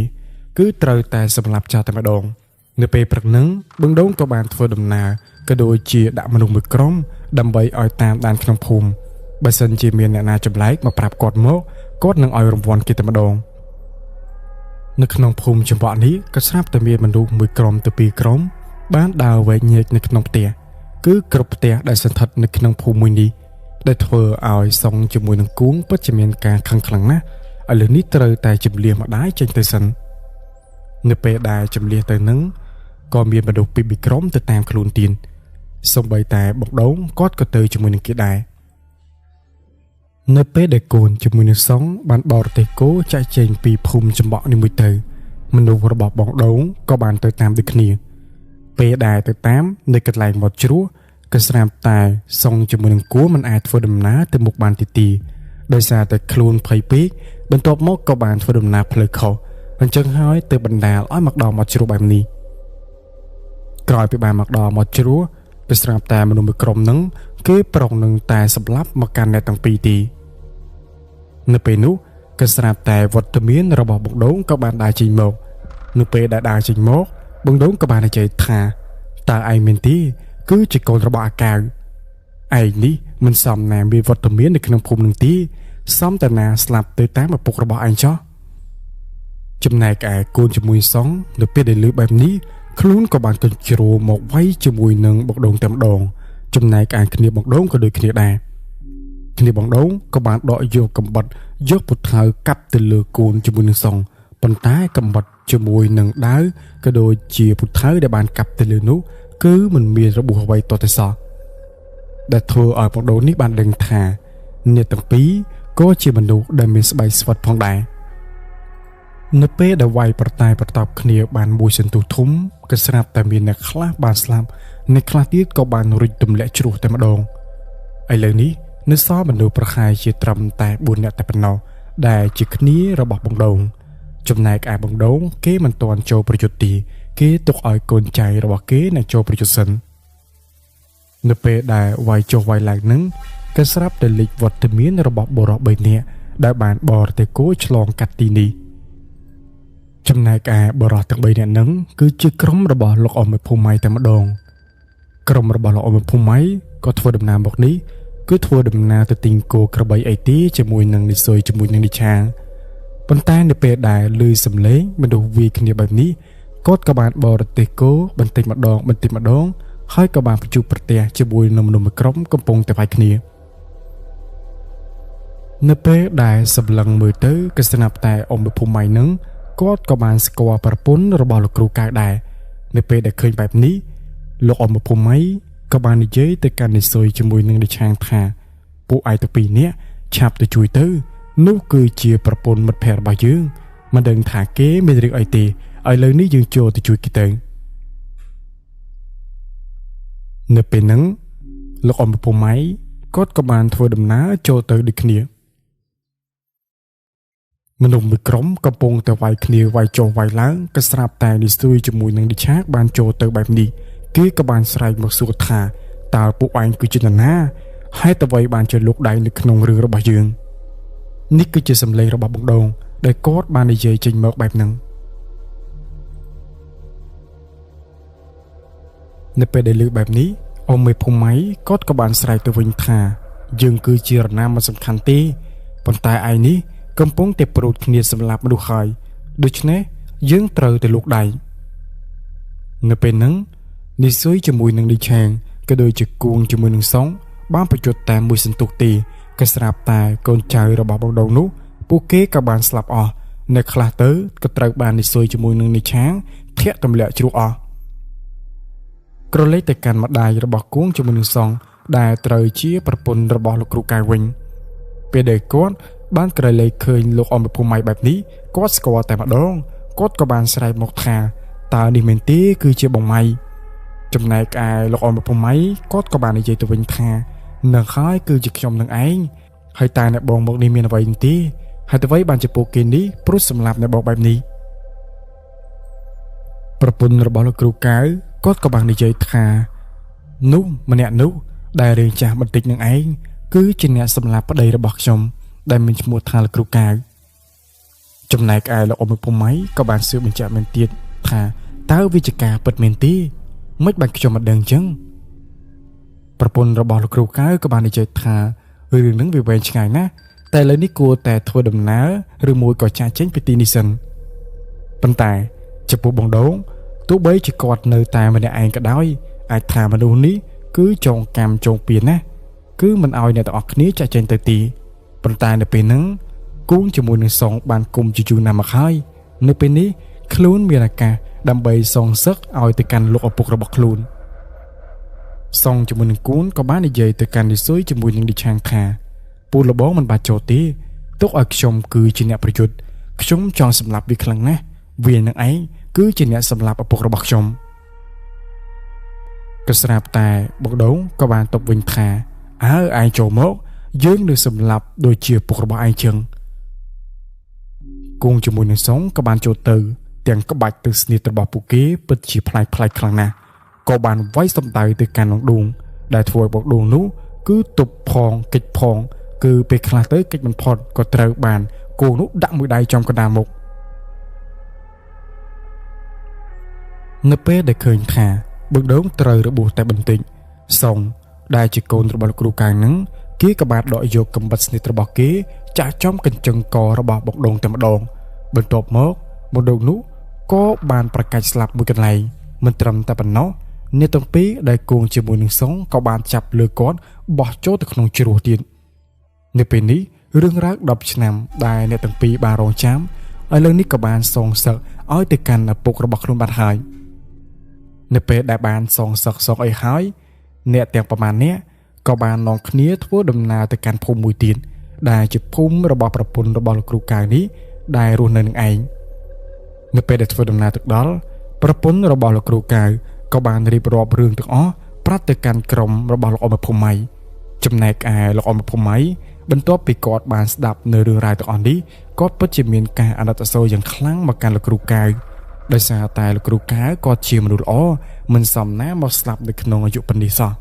គឺត្រូវតែសម្លាប់ចោលតែម្ដងនៅពេលព្រឹកនឹងបងដងក៏បានធ្វើដំណើរក៏ដូចជាដាក់មនុស្សមួយក្រុមដើម្បីឲ្យតាមដានក្នុងភូមិបើសិនជាមានអ្នកណាចម្លែកមកប្រាប់គាត់មកគាត់នឹងឲ្យរង្វាន់គេតែម្ដង នៅក្នុងភូមិចំបក់នេះក៏ស្រាប់តែមានមនុស្សមួយក្រុមទៅពីរក្រុមបានដើរវែកញែកនៅក្នុងផ្ទះគឺគ្រប់ផ្ទះដែលស្ថិតនៅក្នុងភូមិមួយនេះដែលធ្វើឲ្យសុងជាមួយនឹងគួងពិតជាមានការខឹងខ្លាំងណាស់ឥឡូវនេះត្រូវតែជំលះម្ដាយចេញទៅសិននៅពេលដែលជំលះទៅនឹងក៏មានមនុស្សពីរក្រុមទៅតាមខ្លួនទៀតសូម្បីតែបងដូងគាត់ក៏ទៅជាមួយនឹងគេដែរនៅពេលដែលកូនជាមួយនឹងសុងបានបរទេសគោចាក់ចែងពីភូមិចំបក់នេះមួយទៅមនុស្សរបស់បងដូងក៏បានទៅតាមដូចគ្នាពេលដែលទៅតាមនៅកន្លែងមាត់ជ្រោះក៏ស្រាប់តែសុងជាមួយនឹងគួមិនអាចធ្វើដំណើរទៅមុខបានទីដោយសារតែខ្លួនភ័យពេកបន្ទាប់មកក៏បានធ្វើដំណើរផ្លូវខុសអញ្ចឹងហើយទៅបណ្ដាលឲ្យមកដល់មាត់ជ្រោះបែបនេះក្រោយពីបានមកដល់មាត់ជ្រោះទៅស្រាប់តែមនុស្សមួយក្រុមនឹងគេប្រុងនឹងតែសម្លាប់មកកាន់អ្នកទាំងពីរទីនៅពេលនោះក៏ស្រាប់តែវត្តមានរបស់បងដូងក៏បានដើរចេញមកនៅពេលដែលដើរចេញមកបងដូងក៏បាននិយាយថាតើឯងមានទីគឺជាកូនរបស់អាកៅឯងនេះមិនសមណាមានវត្តមាននៅក្នុងភូមិនឹងទីសមតែណាស្លាប់ទៅតាមឪពុករបស់ឯងចោះចំណែកឯកូនជាមួយសងនៅពេលដែលលឺបែបនេះខ្លួនក៏បានកញ្ជ្រោមកវាយជាមួយនឹងបងដូងតែម្ដងចំណែកឯគ្នាបងដូងក៏ដូចគ្នាដែរគ្នាបងដូងក៏បានដកយកកំបិតយកពូថៅកាប់ទៅលើកូនជាមួយនឹងសងប៉ុន្តែកំបិតជាមួយនឹងដាវក៏ដូចជាពូថៅដែលបានកាប់ទៅលើនោះគឺមិនមានរបួសអ្វីទាល់តែសោះដែលធ្វើឲ្យបងដូងនេះបានដឹងថាអ្នកទាំងពីរក៏ជាមនុស្សដែលមានស្បែកស្វិតផងដែរនៅពេលដែលវាយប្រតែប្រតបគ្នាបានមួយសន្ទុះធំក៏ស្រាប់តែមានអ្នកខ្លះបានស្លាប់អ្នកខ្លះទៀតក៏បានរុញទម្លាក់ជ្រោះតែម្ដងឥឡូវនេះនៅសល់មនុស្សប្រហែលជាត្រឹមតែ4នាក់តែប៉ុណ្ណោះដែលជាគ្នារបស់បងដូងចំណែកឯបងដូងគេមិនទាន់ចូលប្រយុទ្ធទីគេទុកឲ្យកូនចៅរបស់គេនឹងចូលប្រយុទ្ធសិននៅពេលដែលវាយចុះវាយឡើងនឹងក៏ស្រាប់តែលេចវត្តមានរបស់បុរស3នាក់ដែលបានបរទេគោឆ្លងកាត់ទីនេះចំណែកឯបុរសទាំង3នាក់នឹងគឺជាក្រុមរបស់លោកអមភូមិតែម្ដងក្រុមរបស់លោកអមភូមិក៏ធ្វើដំណើរមកនេះគឺធ្វើដំណើរទៅទិញគោក្របីអីទីជាមួយនឹងនិសុយជាមួយនឹងនិឆាប៉ុន្តែនៅពេលដែលឮសំឡេងមនុស្សវាយគ្នាបែបនេះគាត់ក៏បានបរទេសគោបន្តិចម្ដងបន្តិចម្ដងហើយក៏បានប្រជុំប្រទះជាមួយនឹងមនុស្សមួយក្រុមកំពុងតែវាយគ្នានៅពេលដែលសម្លឹងមើលទៅក៏ស្រាប់តែអមភូមិនឹងគាត់ក៏បានស្គាល់ប្រពន្ធរបស់លោកគ្រូកៅដែរនៅពេលដែលឃើញបែបនេះលោកអមភូមិក៏បាននិយាយទៅកាន់និសុយជាមួយនឹងនិឆាងថាពួកឯងទាំងពីរនាក់ឆាប់ទៅជួយទៅនោះគឺជាប្រពន្ធមិត្តភក្តិរបស់យើងមិនដឹងថាគេមានរឿងអីទេឥឡូវនេះយើងចូលទៅជួយគេទៅនៅពេលហ្នឹងលោកអមភូមិគាត់ក៏បានធ្វើដំណើរចូលទៅដូចគ្នាមនុស្សមួយក្រុមកំពុងតែវាយគ្នាវាយចុះវាយឡើងក៏ស្រាប់តែនិសុយជាមួយនឹងនិឆាបានចូលទៅបែបនេះគេក៏បានស្រែកមកសួរថាតើពួកឯងគឺជានរណាហេតុអ្វីបានជាលោកដៃនៅក្នុងរឿងរបស់យើងនេះគឺជាសម្លេងរបស់បងដូងដែលគាត់បាននិយាយចេញមកបែបហ្នឹងនៅពេលដែលលើបែបនេះអ៊ំមេភូមិគាត់ក៏បានស្រែកទៅវិញថាយើងគឺជារណាមិនសំខាន់ទេប៉ុន្តែឯងនេះកំពុងតែព្រួតគ្នាសម្លាប់មនុស្សហើយដូច្នេះយើងត្រូវតែលោកដៃនៅពេលហ្នឹងនិសុយជាមួយនឹងលីឆាងក៏ដូចជាគួងជាមួយនឹងសុងបានប្រយុទ្ធតែមួយសន្ទុះទេក៏ស្រាប់តែកូនចៅរបស់បងដូងនោះពួកគេក៏បានស្លាប់អស់នៅខ្លះទៅក៏ត្រូវបាននិសុយជាមួយនឹងនិឆាងធាក់ទម្លាក់ជ្រោះអស់ក្រឡេកទៅកាន់ម្ដាយរបស់គួងជាមួយនឹងសុងដែលត្រូវជាប្រពន្ធរបស់លោកគ្រូកែវវិញពេលដែលគាត់បានក្រឡេកឃើញលោកអមភូមិបែបនេះគាត់ស្គាល់តែម្ដងគាត់ក៏បានស្រែកមកថាតើនេះមែនទេគឺជាបងម៉ៃចំណែកឯលោកអមភូមិគាត់ក៏បាននិយាយទៅវិញថានឹងហើយគឺជាខ្ញុំនឹងឯងហើយតើអ្នកបងមកនេះមានអ្វីទេហើយអ្វីបានជាពួកគេនេះព្រួតសម្លាប់អ្នកបងបែបនេះប្រពន្ធរបស់លោកគ្រូកៅគាត់ក៏បាននិយាយថានោះម្នាក់នោះដែលរឿងចាស់បន្តិចនឹងឯងគឺជាអ្នកសម្លាប់ប្តីរបស់ខ្ញុំដែលមានឈ្មោះថាលោកគ្រូកៅចំណែកឯលោកអ៊ំភូមិក៏បានសួរបញ្ជាក់មែនទៀតថាតើវាជាការពិតមែនទេមិនបានខ្ញុំមិនដឹងចឹងប្រពន្ធរបស់លោកគ្រូកៅក៏បាននិយាយថារឿងហ្នឹងវាវែងឆ្ងាយណាស់តែឥឡូវនេះគួរតែធ្វើដំណើរឬមួយក៏ចាកចេញពីទីនេះសិន ប៉ុន្តែចំពោះបងដូងទោះបីជាគាត់នៅតែម្នាក់ឯងក៏ដោយអាចថាមនុស្សនេះគឺចងកម្មចងពៀនណាគឺមិនឲ្យអ្នកទាំងអស់គ្នាចាក់ចេញទៅទីប៉ុន្តែនៅពេលហ្នឹងគួងជាមួយនឹងសងបានគុំជាយូរណាស់មកហើយនៅពេលនេះខ្លួនមានឱកាសដើម្បីសងសឹកឲ្យទៅកាន់លោកឪពុករបស់ខ្លួនសងជាមួយនឹងគូនក៏បាននិយាយទៅកាន់នីសុយជាមួយនឹងឌីឆាងថាពូលបងមិនបាច់ចូលទេទុកឲ្យខ្ញុំគឺជាអ្នកប្រយុទ្ធខ្ញុំចង់សម្លាប់វាខ្លាំងណាស់វានឹងឯងគឺជាអ្នកសម្លាប់ឪពុករបស់ខ្ញុំក៏ស្រាប់តែបុកដូងក៏បានតបវិញថាអើឯងចូលមកយើងនឹងសម្លាប់ដូចជាឪពុករបស់ឯងចឹងគងជាមួយនឹងសងក៏បានចូលទៅទាំងក្បាច់ទៅស្នៀតរបស់ពួកគេពិតជាប្លែកខ្លាំងណាស់ក៏បានវាយសម្ដៅទៅកាន់ដួងដែលធ្វើឲ្យបុកដួងនោះគឺទប់ផងកិច្ចផងគឺពេលខ្លះទៅកិច្ចមិនផុតក៏ត្រូវបានគោនោះដាក់មួយដៃចំកណ្ដាលមុខនៅពេលដែលឃើញថាបុកដូងត្រូវរបួសតែបន្តិចសងដែលជាកូនរបស់លោកគ្រូកាងនឹងគេក៏បានដកយកកំបិតស្នៀតរបស់គេចាក់ចំកញ្ចឹងករបស់បុកដូងតែម្ដងបន្ទាប់មកបុកដូងនោះក៏បានប្រកាសស្លាប់មួយកន្លែងមិនត្រឹមតែប៉ុណ្ណោះអ្នកទាំងពីរដែលគងជាមួយនឹងសងក៏បានចាប់លើគាត់បោះចូលទៅក្នុងជ្រោះទៀតនៅពេលនេះរឿងរ៉ាវ10ឆ្នាំដែលអ្នកទាំងពីរបានរងចាំឥឡូវនេះក៏បានសងសឹកឲ្យទៅកាន់ឪពុករបស់ខ្លួនបាត់ហើយនៅពេលដែលបានសងសឹកសងអីហើយអ្នកទាំងប្រមាណអ្នកក៏បាននាំគ្នាធ្វើដំណើរទៅកាន់ភូមិមួយទៀតដែលជាភូមិរបស់ប្រពន្ធរបស់លោកគ្រូកៅនេះដែលរស់នៅនឹងឯងនៅពេលដែលធ្វើដំណើរទៅដល់ប្រពន្ធរបស់លោកគ្រូកៅក៏បានរៀបរាប់រឿងទាំងអស់ប្រាប់ទៅកាន់ក្រុមរបស់លោកអមភូមិចំណែកឯលោកអមភូមិបន្ទាប់ពីគាត់បានស្ដាប់នៅរឿងរ៉ាវទាំងអស់នេះគាត់ពិតជាមានការអាណិតអាសូរយ៉ាងខ្លាំងមកកាន់លោកគ្រូកៅដោយសារតែលោកគ្រូកៅគាត់ជាមនុស្សល្អមិនសមណាមកស្លាប់នៅក្នុងអាយុប៉ុណ្នេះសោះ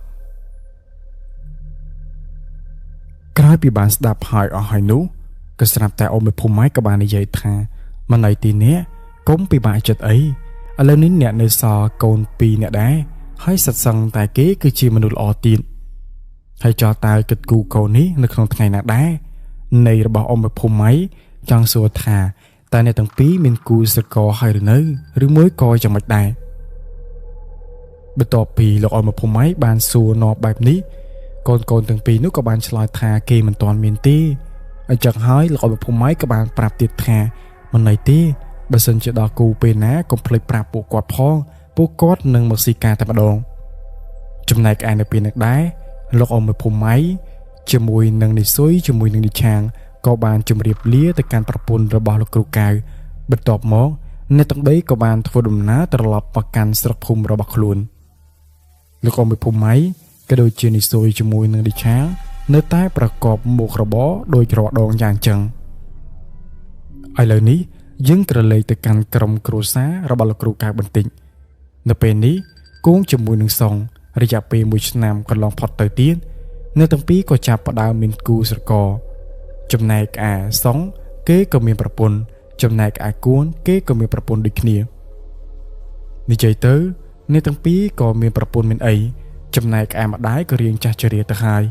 ក្រោយពីបានស្ដាប់ហើយអស់ហើយនោះក៏ស្រាប់តែអ៊ំភូមិក៏បាននិយាយថាមិនអីទីនេះកុំពិបាកចិត្តអីឥឡូវនេះអ្នកនៅសល់កូនពីរអ្នកដែរហើយសិតសឹងតែគេគឺជាមនុស្សល្អទៀតហើយចោះតើគិតគូកូននេះនៅក្នុងថ្ងៃណាដែរនៃរបស់អ៊ំភូមិចង់សួរថាតើអ្នកទាំងពីរមានគូស្រករហើយឬនៅឬមួយក៏យ៉ាងម៉េចដែរបន្ទាប់ពីលោកអ៊ំភូមិបានសួរនាំបែបនេះកូនទាំងពីរនោះក៏បានឆ្លើយថាគេមិនទាន់មានទេអញ្ចឹងហើយលោកអ៊ំភូមិក៏បានប្រាប់ទៀតថាមិនអីទេបើសិនជាដល់គូពេលណាកុំភ្លេចប្រាប់ពួកគាត់ផងពួកគាត់នឹងមកស៊ីការតែម្ដងចំណែកឯនៅពេលនេះដែរលោកអ៊ំភូមិជាមួយនឹងនិសុយជាមួយនឹងនិឆាងក៏បានជម្រាបលាទៅកាន់ប្រពន្ធរបស់លោកគ្រូកៅបន្ទាប់មកអ្នកទាំងបីក៏បានធ្វើដំណើរត្រឡប់មកកាន់ស្រុកភូមិរបស់ខ្លួនលោកអ៊ំភូមិក៏ដូចជានិសុយជាមួយនឹងនិឆាងនៅតែប្រកបមុខរបរដោយរាល់ដងយ៉ាងចឹងឥឡូវនេះយើងក្រឡេកទៅកាន់ក្រុមគ្រួសាររបស់លោកគ្រូកៅបន្តិចនៅពេលនេះគងជាមួយនឹងសងរយៈពេល1ឆ្នាំកន្លងផុតទៅទៀតអ្នកទាំងពីរក៏ចាប់ផ្ដើមមានគូស្រករចំណែកឯសងគេក៏មានប្រពន្ធចំណែកឯគួនគេក៏មានប្រពន្ធដូចគ្នានិយាយទៅអ្នកទាំងពីរក៏មានប្រពន្ធមានអីចំណែកឯម្ដាយក៏រៀងចាស់ជរាទៅហើយ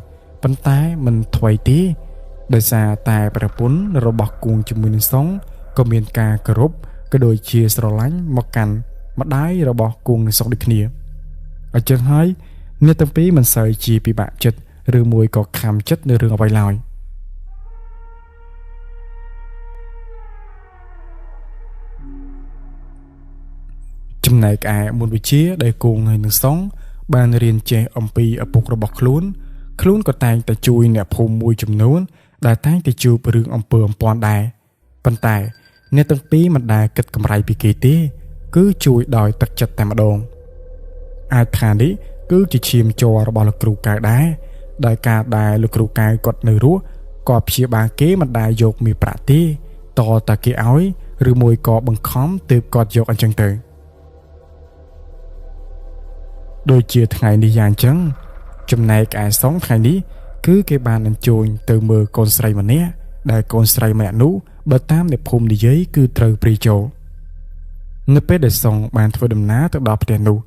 ប៉ុន្តែមិនថ្វីទេដោយសារតែប្រពន្ធរបស់គួងជាមួយនឹងសងក៏មានការគោរពក៏ដូចជាស្រឡាញ់មកកាន់ម្ដាយរបស់គួងនឹងសងដូចគ្នាអញ្ចឹងហើយអ្នកទាំងពីរមិនសូវជាពិបាកចិត្តឬមួយក៏ខំចិត្តនៅរឿងអ្វីឡើយចំណែកឯមុនវិជ្ជាដែលគងហើយនឹងសងបានរៀនចេះអំពីឪពុករបស់ខ្លួនខ្លួនក៏តែងតែជួយអ្នកភូមិមួយចំនួនដែលតែងតែជួបរឿងអំពើអំព័ន្ធដែរប៉ុន្តែអ្នកទាំងពីរមិនដែលគិតកម្រៃពីគេទេគឺជួយដោយទឹកចិត្តតែម្ដងអាចថានេះគឺជាឈាមជ័ររបស់លោកគ្រូកៅដែរដោយការដែលលោកគ្រូកៅគាត់នៅរស់ក៏ព្យាបាលគេមិនដែលយកមាសប្រាក់ទេតតែគេឲ្យឬមួយក៏បង្ខំទើបគាត់យកអញ្ចឹងទៅដូចជាថ្ងៃនេះយ៉ាងចឹងចំណែកឯសងថ្ងៃនេះគឺគេបានអញ្ជើញទៅមើលកូនស្រីម្នាក់ដែលកូនស្រីម្នាក់នោះបើតាមអ្នកភូមិនិយាយគឺត្រូវព្រាយចូលនៅពេលដែលសងបានធ្វើដំណើរទៅដល់ផ្ទះនោះ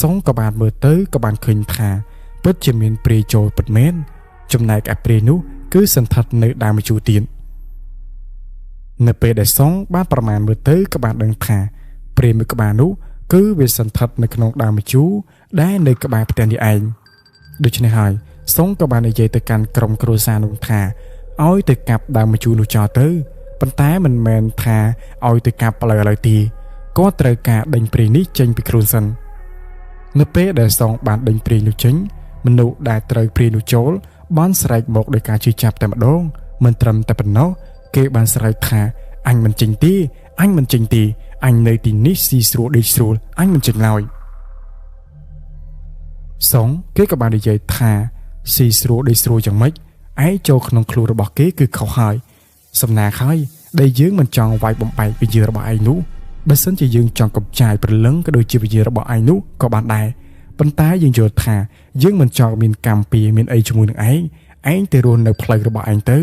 សងក៏បានមើលទៅក៏បានឃើញថាពិតជាមានព្រាយចូលពិតមែនចំណែកឯព្រាយនោះគឺសន្ធិដ្ឋនៅដើមម្ជូរទៀត នៅពេលដែលសុងបានប្រមាណមើលទៅក៏បានដឹងថាព្រាយមួយក្បាលនោះគឺវាសន្ធិដ្ឋនៅក្នុងដើមម្ជូរដែលនៅក្បែរផ្ទះនេះឯងដូច្នេះហើយសុងក៏បាននិយាយទៅកាន់ក្រុមគ្រួសារនោះថាឲ្យទៅកាប់ដើមម្ជូរនោះចោលទៅប៉ុន្តែមិនមែនថាឲ្យទៅកាប់ឥឡូវទេគាត់ត្រូវការដេញព្រាយនេះចេញពីខ្លួនសិននៅពេលដែលសុងបានដេញព្រាយនោះចេញមនុស្សដែលត្រូវព្រាយនោះចូលបានស្រែកមកដោយការជឿចាប់តែម្ដងមិនត្រឹមតែប៉ុណ្ណោះគេបានស្រែកថាអញមិនចេញទេអញមិនចេញទេអញនៅទីនេះស៊ីស្រួលដេកស្រួលអញមិនចេញឡើយសុងគេក៏បាននិយាយថាស៊ីស្រួលដេកស្រួលយ៉ាងម៉េចឯងចូលក្នុងខ្លួនរបស់គេគឺខុសហើយសំណាងហើយដែលយើងមិនចង់វាយបំបែកវិញ្ញារបស់ឯងនោះបើសិនជាយើងចង់កំចាយព្រលឹងក៏ដូចជាវិញ្ញារបស់ឯងនោះក៏បានដែរប៉ុន្តែយើងយល់ថាយើងមិនចង់មានកម្មពៀមានអីជាមួយនឹងឯងឯងទៅរស់នៅផ្លូវរបស់ឯងទៅ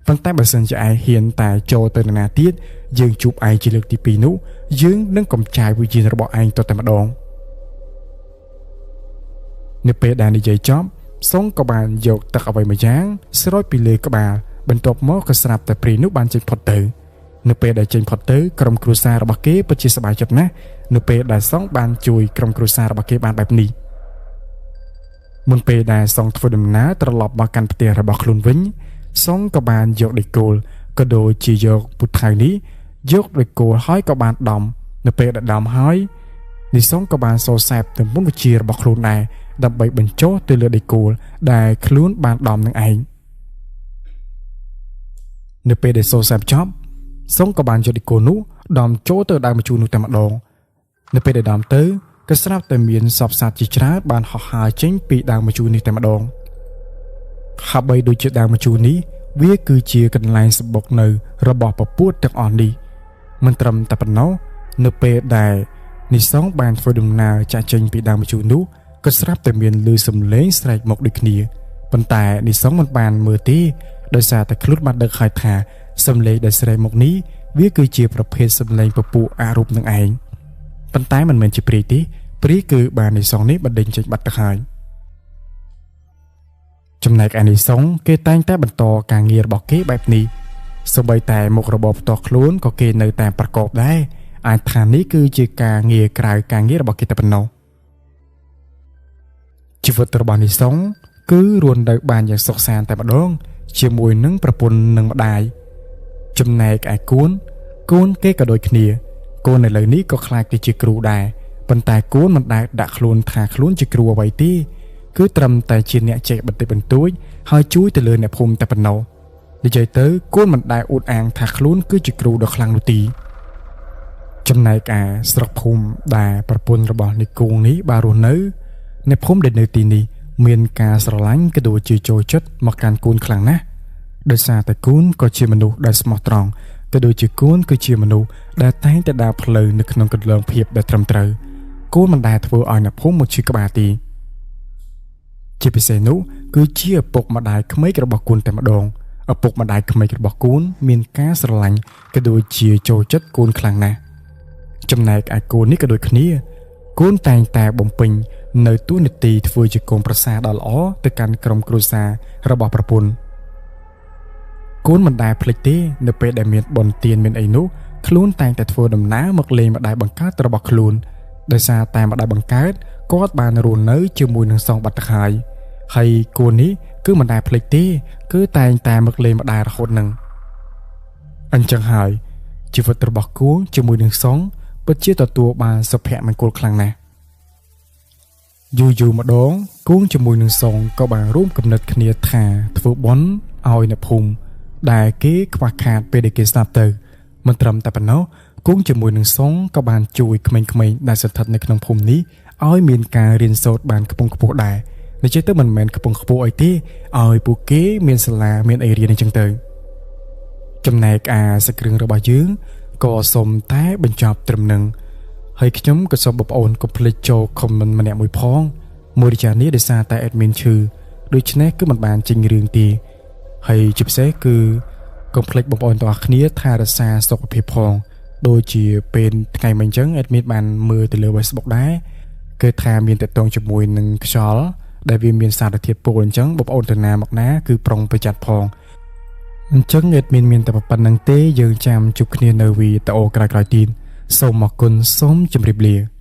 ប៉ុន្តែបើសិនជាឯងហ៊ានតែចូលទៅនរណាទៀតយើងជួបឯងជាលើកទី2នោះយើងនឹងកំចាយវិញ្ញារបស់ឯងទៅតែម្ដងនៅពេលដែលនិយាយចប់សុងក៏បានយកទឹកអ្វីមួយយ៉ាងស្រោចពីលើក្បាលបន្ទាប់មកក៏ស្រាប់តែព្រាយនោះបានចេញផុតទៅនៅពេលដែលចេញផុតទៅក្រុមគ្រួសាររបស់គេពិតជាសប្បាយចិត្តណាស់នៅពេលដែលសុងបានជួយក្រុមគ្រួសាររបស់គេបានបែបនេះមុនពេលដែលសុងធ្វើដំណើរត្រឡប់មកកាន់ផ្ទះរបស់ខ្លួនវិញសុងក៏បានយកដីគោលក៏ដូចជាយកពូថៅនេះយកដីគោលហើយក៏បានដំនៅពេលដែលដំហើយនេះសុងក៏បានសូរសែបទៅមុនវិជារបស់ខ្លួនដែរដើម្បីបញ្ចុះទៅលើដីគោលដែលខ្លួនបានដំនឹងឯងនៅពេលដែលសូរសែបចប់សុងក៏បានយកដីគោលនោះដំចូលទៅដើមម្ជូរនោះតែម្ដងនៅពេលដែលដំទៅក៏ស្រាប់តែមានសពសត្វជាច្រើនបានហោះហើរចេញពីដើមម្ជូរនេះតែម្ដងហាក់បីដូចជាដើមម្ជូរនេះវាគឺជាកន្លែងសម្បុកនៅរបស់ពពួកទាំងអស់នេះមិនត្រឹមតែប៉ុណ្ណោះនៅពេលដែលនិសងបានធ្វើដំណើរចាក់ចេញពីដើមម្ជូរនោះក៏ស្រាប់តែមានឮសំឡេងស្រែកមកដូចគ្នាប៉ុន្តែនិសងមិនបានមើលទេដោយសារតែខ្លួនបានដឹកហើយថាសំឡេងដែលស្រែកមកនេះវាគឺជាប្រភេទសំឡេងពពួកអរូបនឹងឯងប៉ុន្តែមិនមែនជាព្រាយទេព្រាយគឺបាននិសងនេះបណ្ដេញចេញបាត់ទៅហើយចំណែកឯនិសងគេតែងតែបន្តការងាររបស់គេបែបនេះសូម្បីតែមុខរបរផ្ទាល់ខ្លួនក៏គេនៅតែប្រកបដែរអាចថានេះគឺជាការងារក្រៅការងាររបស់គេតែប៉ុណ្ណោះជីវិតរបស់និសងគឺរស់នៅបានយ៉ាងសុខសាន្តតែម្ដងជាមួយនឹងប្រពន្ធនិងម្ដាយចំណែកឯកូនគេក៏ដូចគ្នាកូននៅលើនេះក៏ខ្លាចទៅជាគ្រូដែរប៉ុន្តែកូនមិនដែលដាក់ខ្លួនថាខ្លួនជាគ្រូអ្វីទេគឺត្រឹមតែជាអ្នកចេះបន្តិចបន្តួចហើយជួយទៅលើអ្នកភូមិតែប៉ុណ្ណោះនិយាយទៅកូនមិនដែលអួតអាងថាខ្លួនគឺជាគ្រូដ៏ខ្លាំងនោះទេចំណែកឯស្រុកភូមិដែលប្រពន្ធរបស់និគងនេះបានរស់នៅអ្នកភូមិដែលនៅទីនេះមានការស្រឡាញ់ក៏ដូចជាចូលចិត្តមកកាន់កូនខ្លាំងណាស់ដោយសារតែកូនក៏ជាមនុស្សដែលស្មោះត្រង់ក៏ដូចជាកូនគឺជាមនុស្សដែលតែងតែដើរផ្លូវនៅក្នុងគន្លងភាពដែលត្រឹមត្រូវកូនមិនដែលធ្វើឲ្យអ្នកភូមិមកឈឺក្បាលទេជាពិសេសនោះគឺជាឪពុកម្ដាយក្មេករបស់កូនតែម្ដងឪពុកម្ដាយក្មេករបស់កូនមានការស្រឡាញ់ក៏ដូចជាចូលចិត្តកូនខ្លាំងណាស់ចំណែកឯកូននេះក៏ដូចគ្នាកូនតែងតែបំពេញនៅតួនាទីធ្វើជាកូនប្រសារដ៏ល្អទៅកាន់ក្រុមគ្រួសាររបស់ប្រពន្ធកូនមិនដែលភ្លេចទេនៅពេលដែលមានបុណ្យទានមានអីនោះខ្លួនតែងតែធ្វើដំណើរមកលេងម្ដាយបង្កើតរបស់ខ្លួនដោយសារតែម្ដាយបង្កើតគាត់បានរស់នៅជាមួយនឹងសងបាត់ទៅហើយហើយកូននេះគឺមិនដែលភ្លេចទេគឺតែងតែមកលេងម្ដាយរហូតនឹងអញ្ចឹងហើយជីវិតរបស់គូជាមួយនឹងសងពិតជាទទួលបានសុភមង្គលខ្លាំងណាស់យូរៗម្ដងគូជាមួយនឹងសងក៏បានរួមគំនិតគ្នាថាធ្វើបុណ្យឲ្យអ្នកភូមិដែលគេខ្វះខាតពេលដែលគេស្លាប់ទៅមិនត្រឹមតែប៉ុណ្ណោះគូជាមួយនឹងសងក៏បានជួយក្មេងៗដែលស្ថិតនៅក្នុងភូមិនេះឲ្យមានការរៀនសូត្របានខ្ពង់ខ្ពស់ដែរនិយាយទៅមិនមែនខ្ពង់ខ្ពស់អីទេឲ្យពួកគេមានសាលាមានអីរៀនអញ្ចឹងទៅចំណែកអាសាច់គ្រឿងរបស់យើងក៏សូមតែបញ្ចប់ត្រឹមនឹងហើយខ្ញុំក៏សូមបងប្អូនកុំភ្លេចចូល comment ម្នាក់មួយផងមួយរយៈនេះដោយសារតែ admin ឈឺដូច្នេះគឺមិនបានចេញរឿងទេហើយជាពិសេសគឺកុំភ្លេចបងប្អូនទាំងអស់គ្នាថែរក្សាសុខភាពផងដូចជាពេលថ្ងៃមិញអញ្ចឹង admin បានមើលទៅលើ Facebook ដែរគឺថាមានតកតងជាមួយនឹងខ្យល់ដែលវាមានសារធាតុពុលអញ្ចឹងបងប្អូនទៅណាមកណាគឺប្រុងប្រយ័ត្នផង អញ្ចឹង admin មានតែប៉ុណ្្នឹងទេយើងចាំជួបគ្នានៅវីដេអូក្រោយៗទៀតសូមអរគុណសូមជម្រាបលា។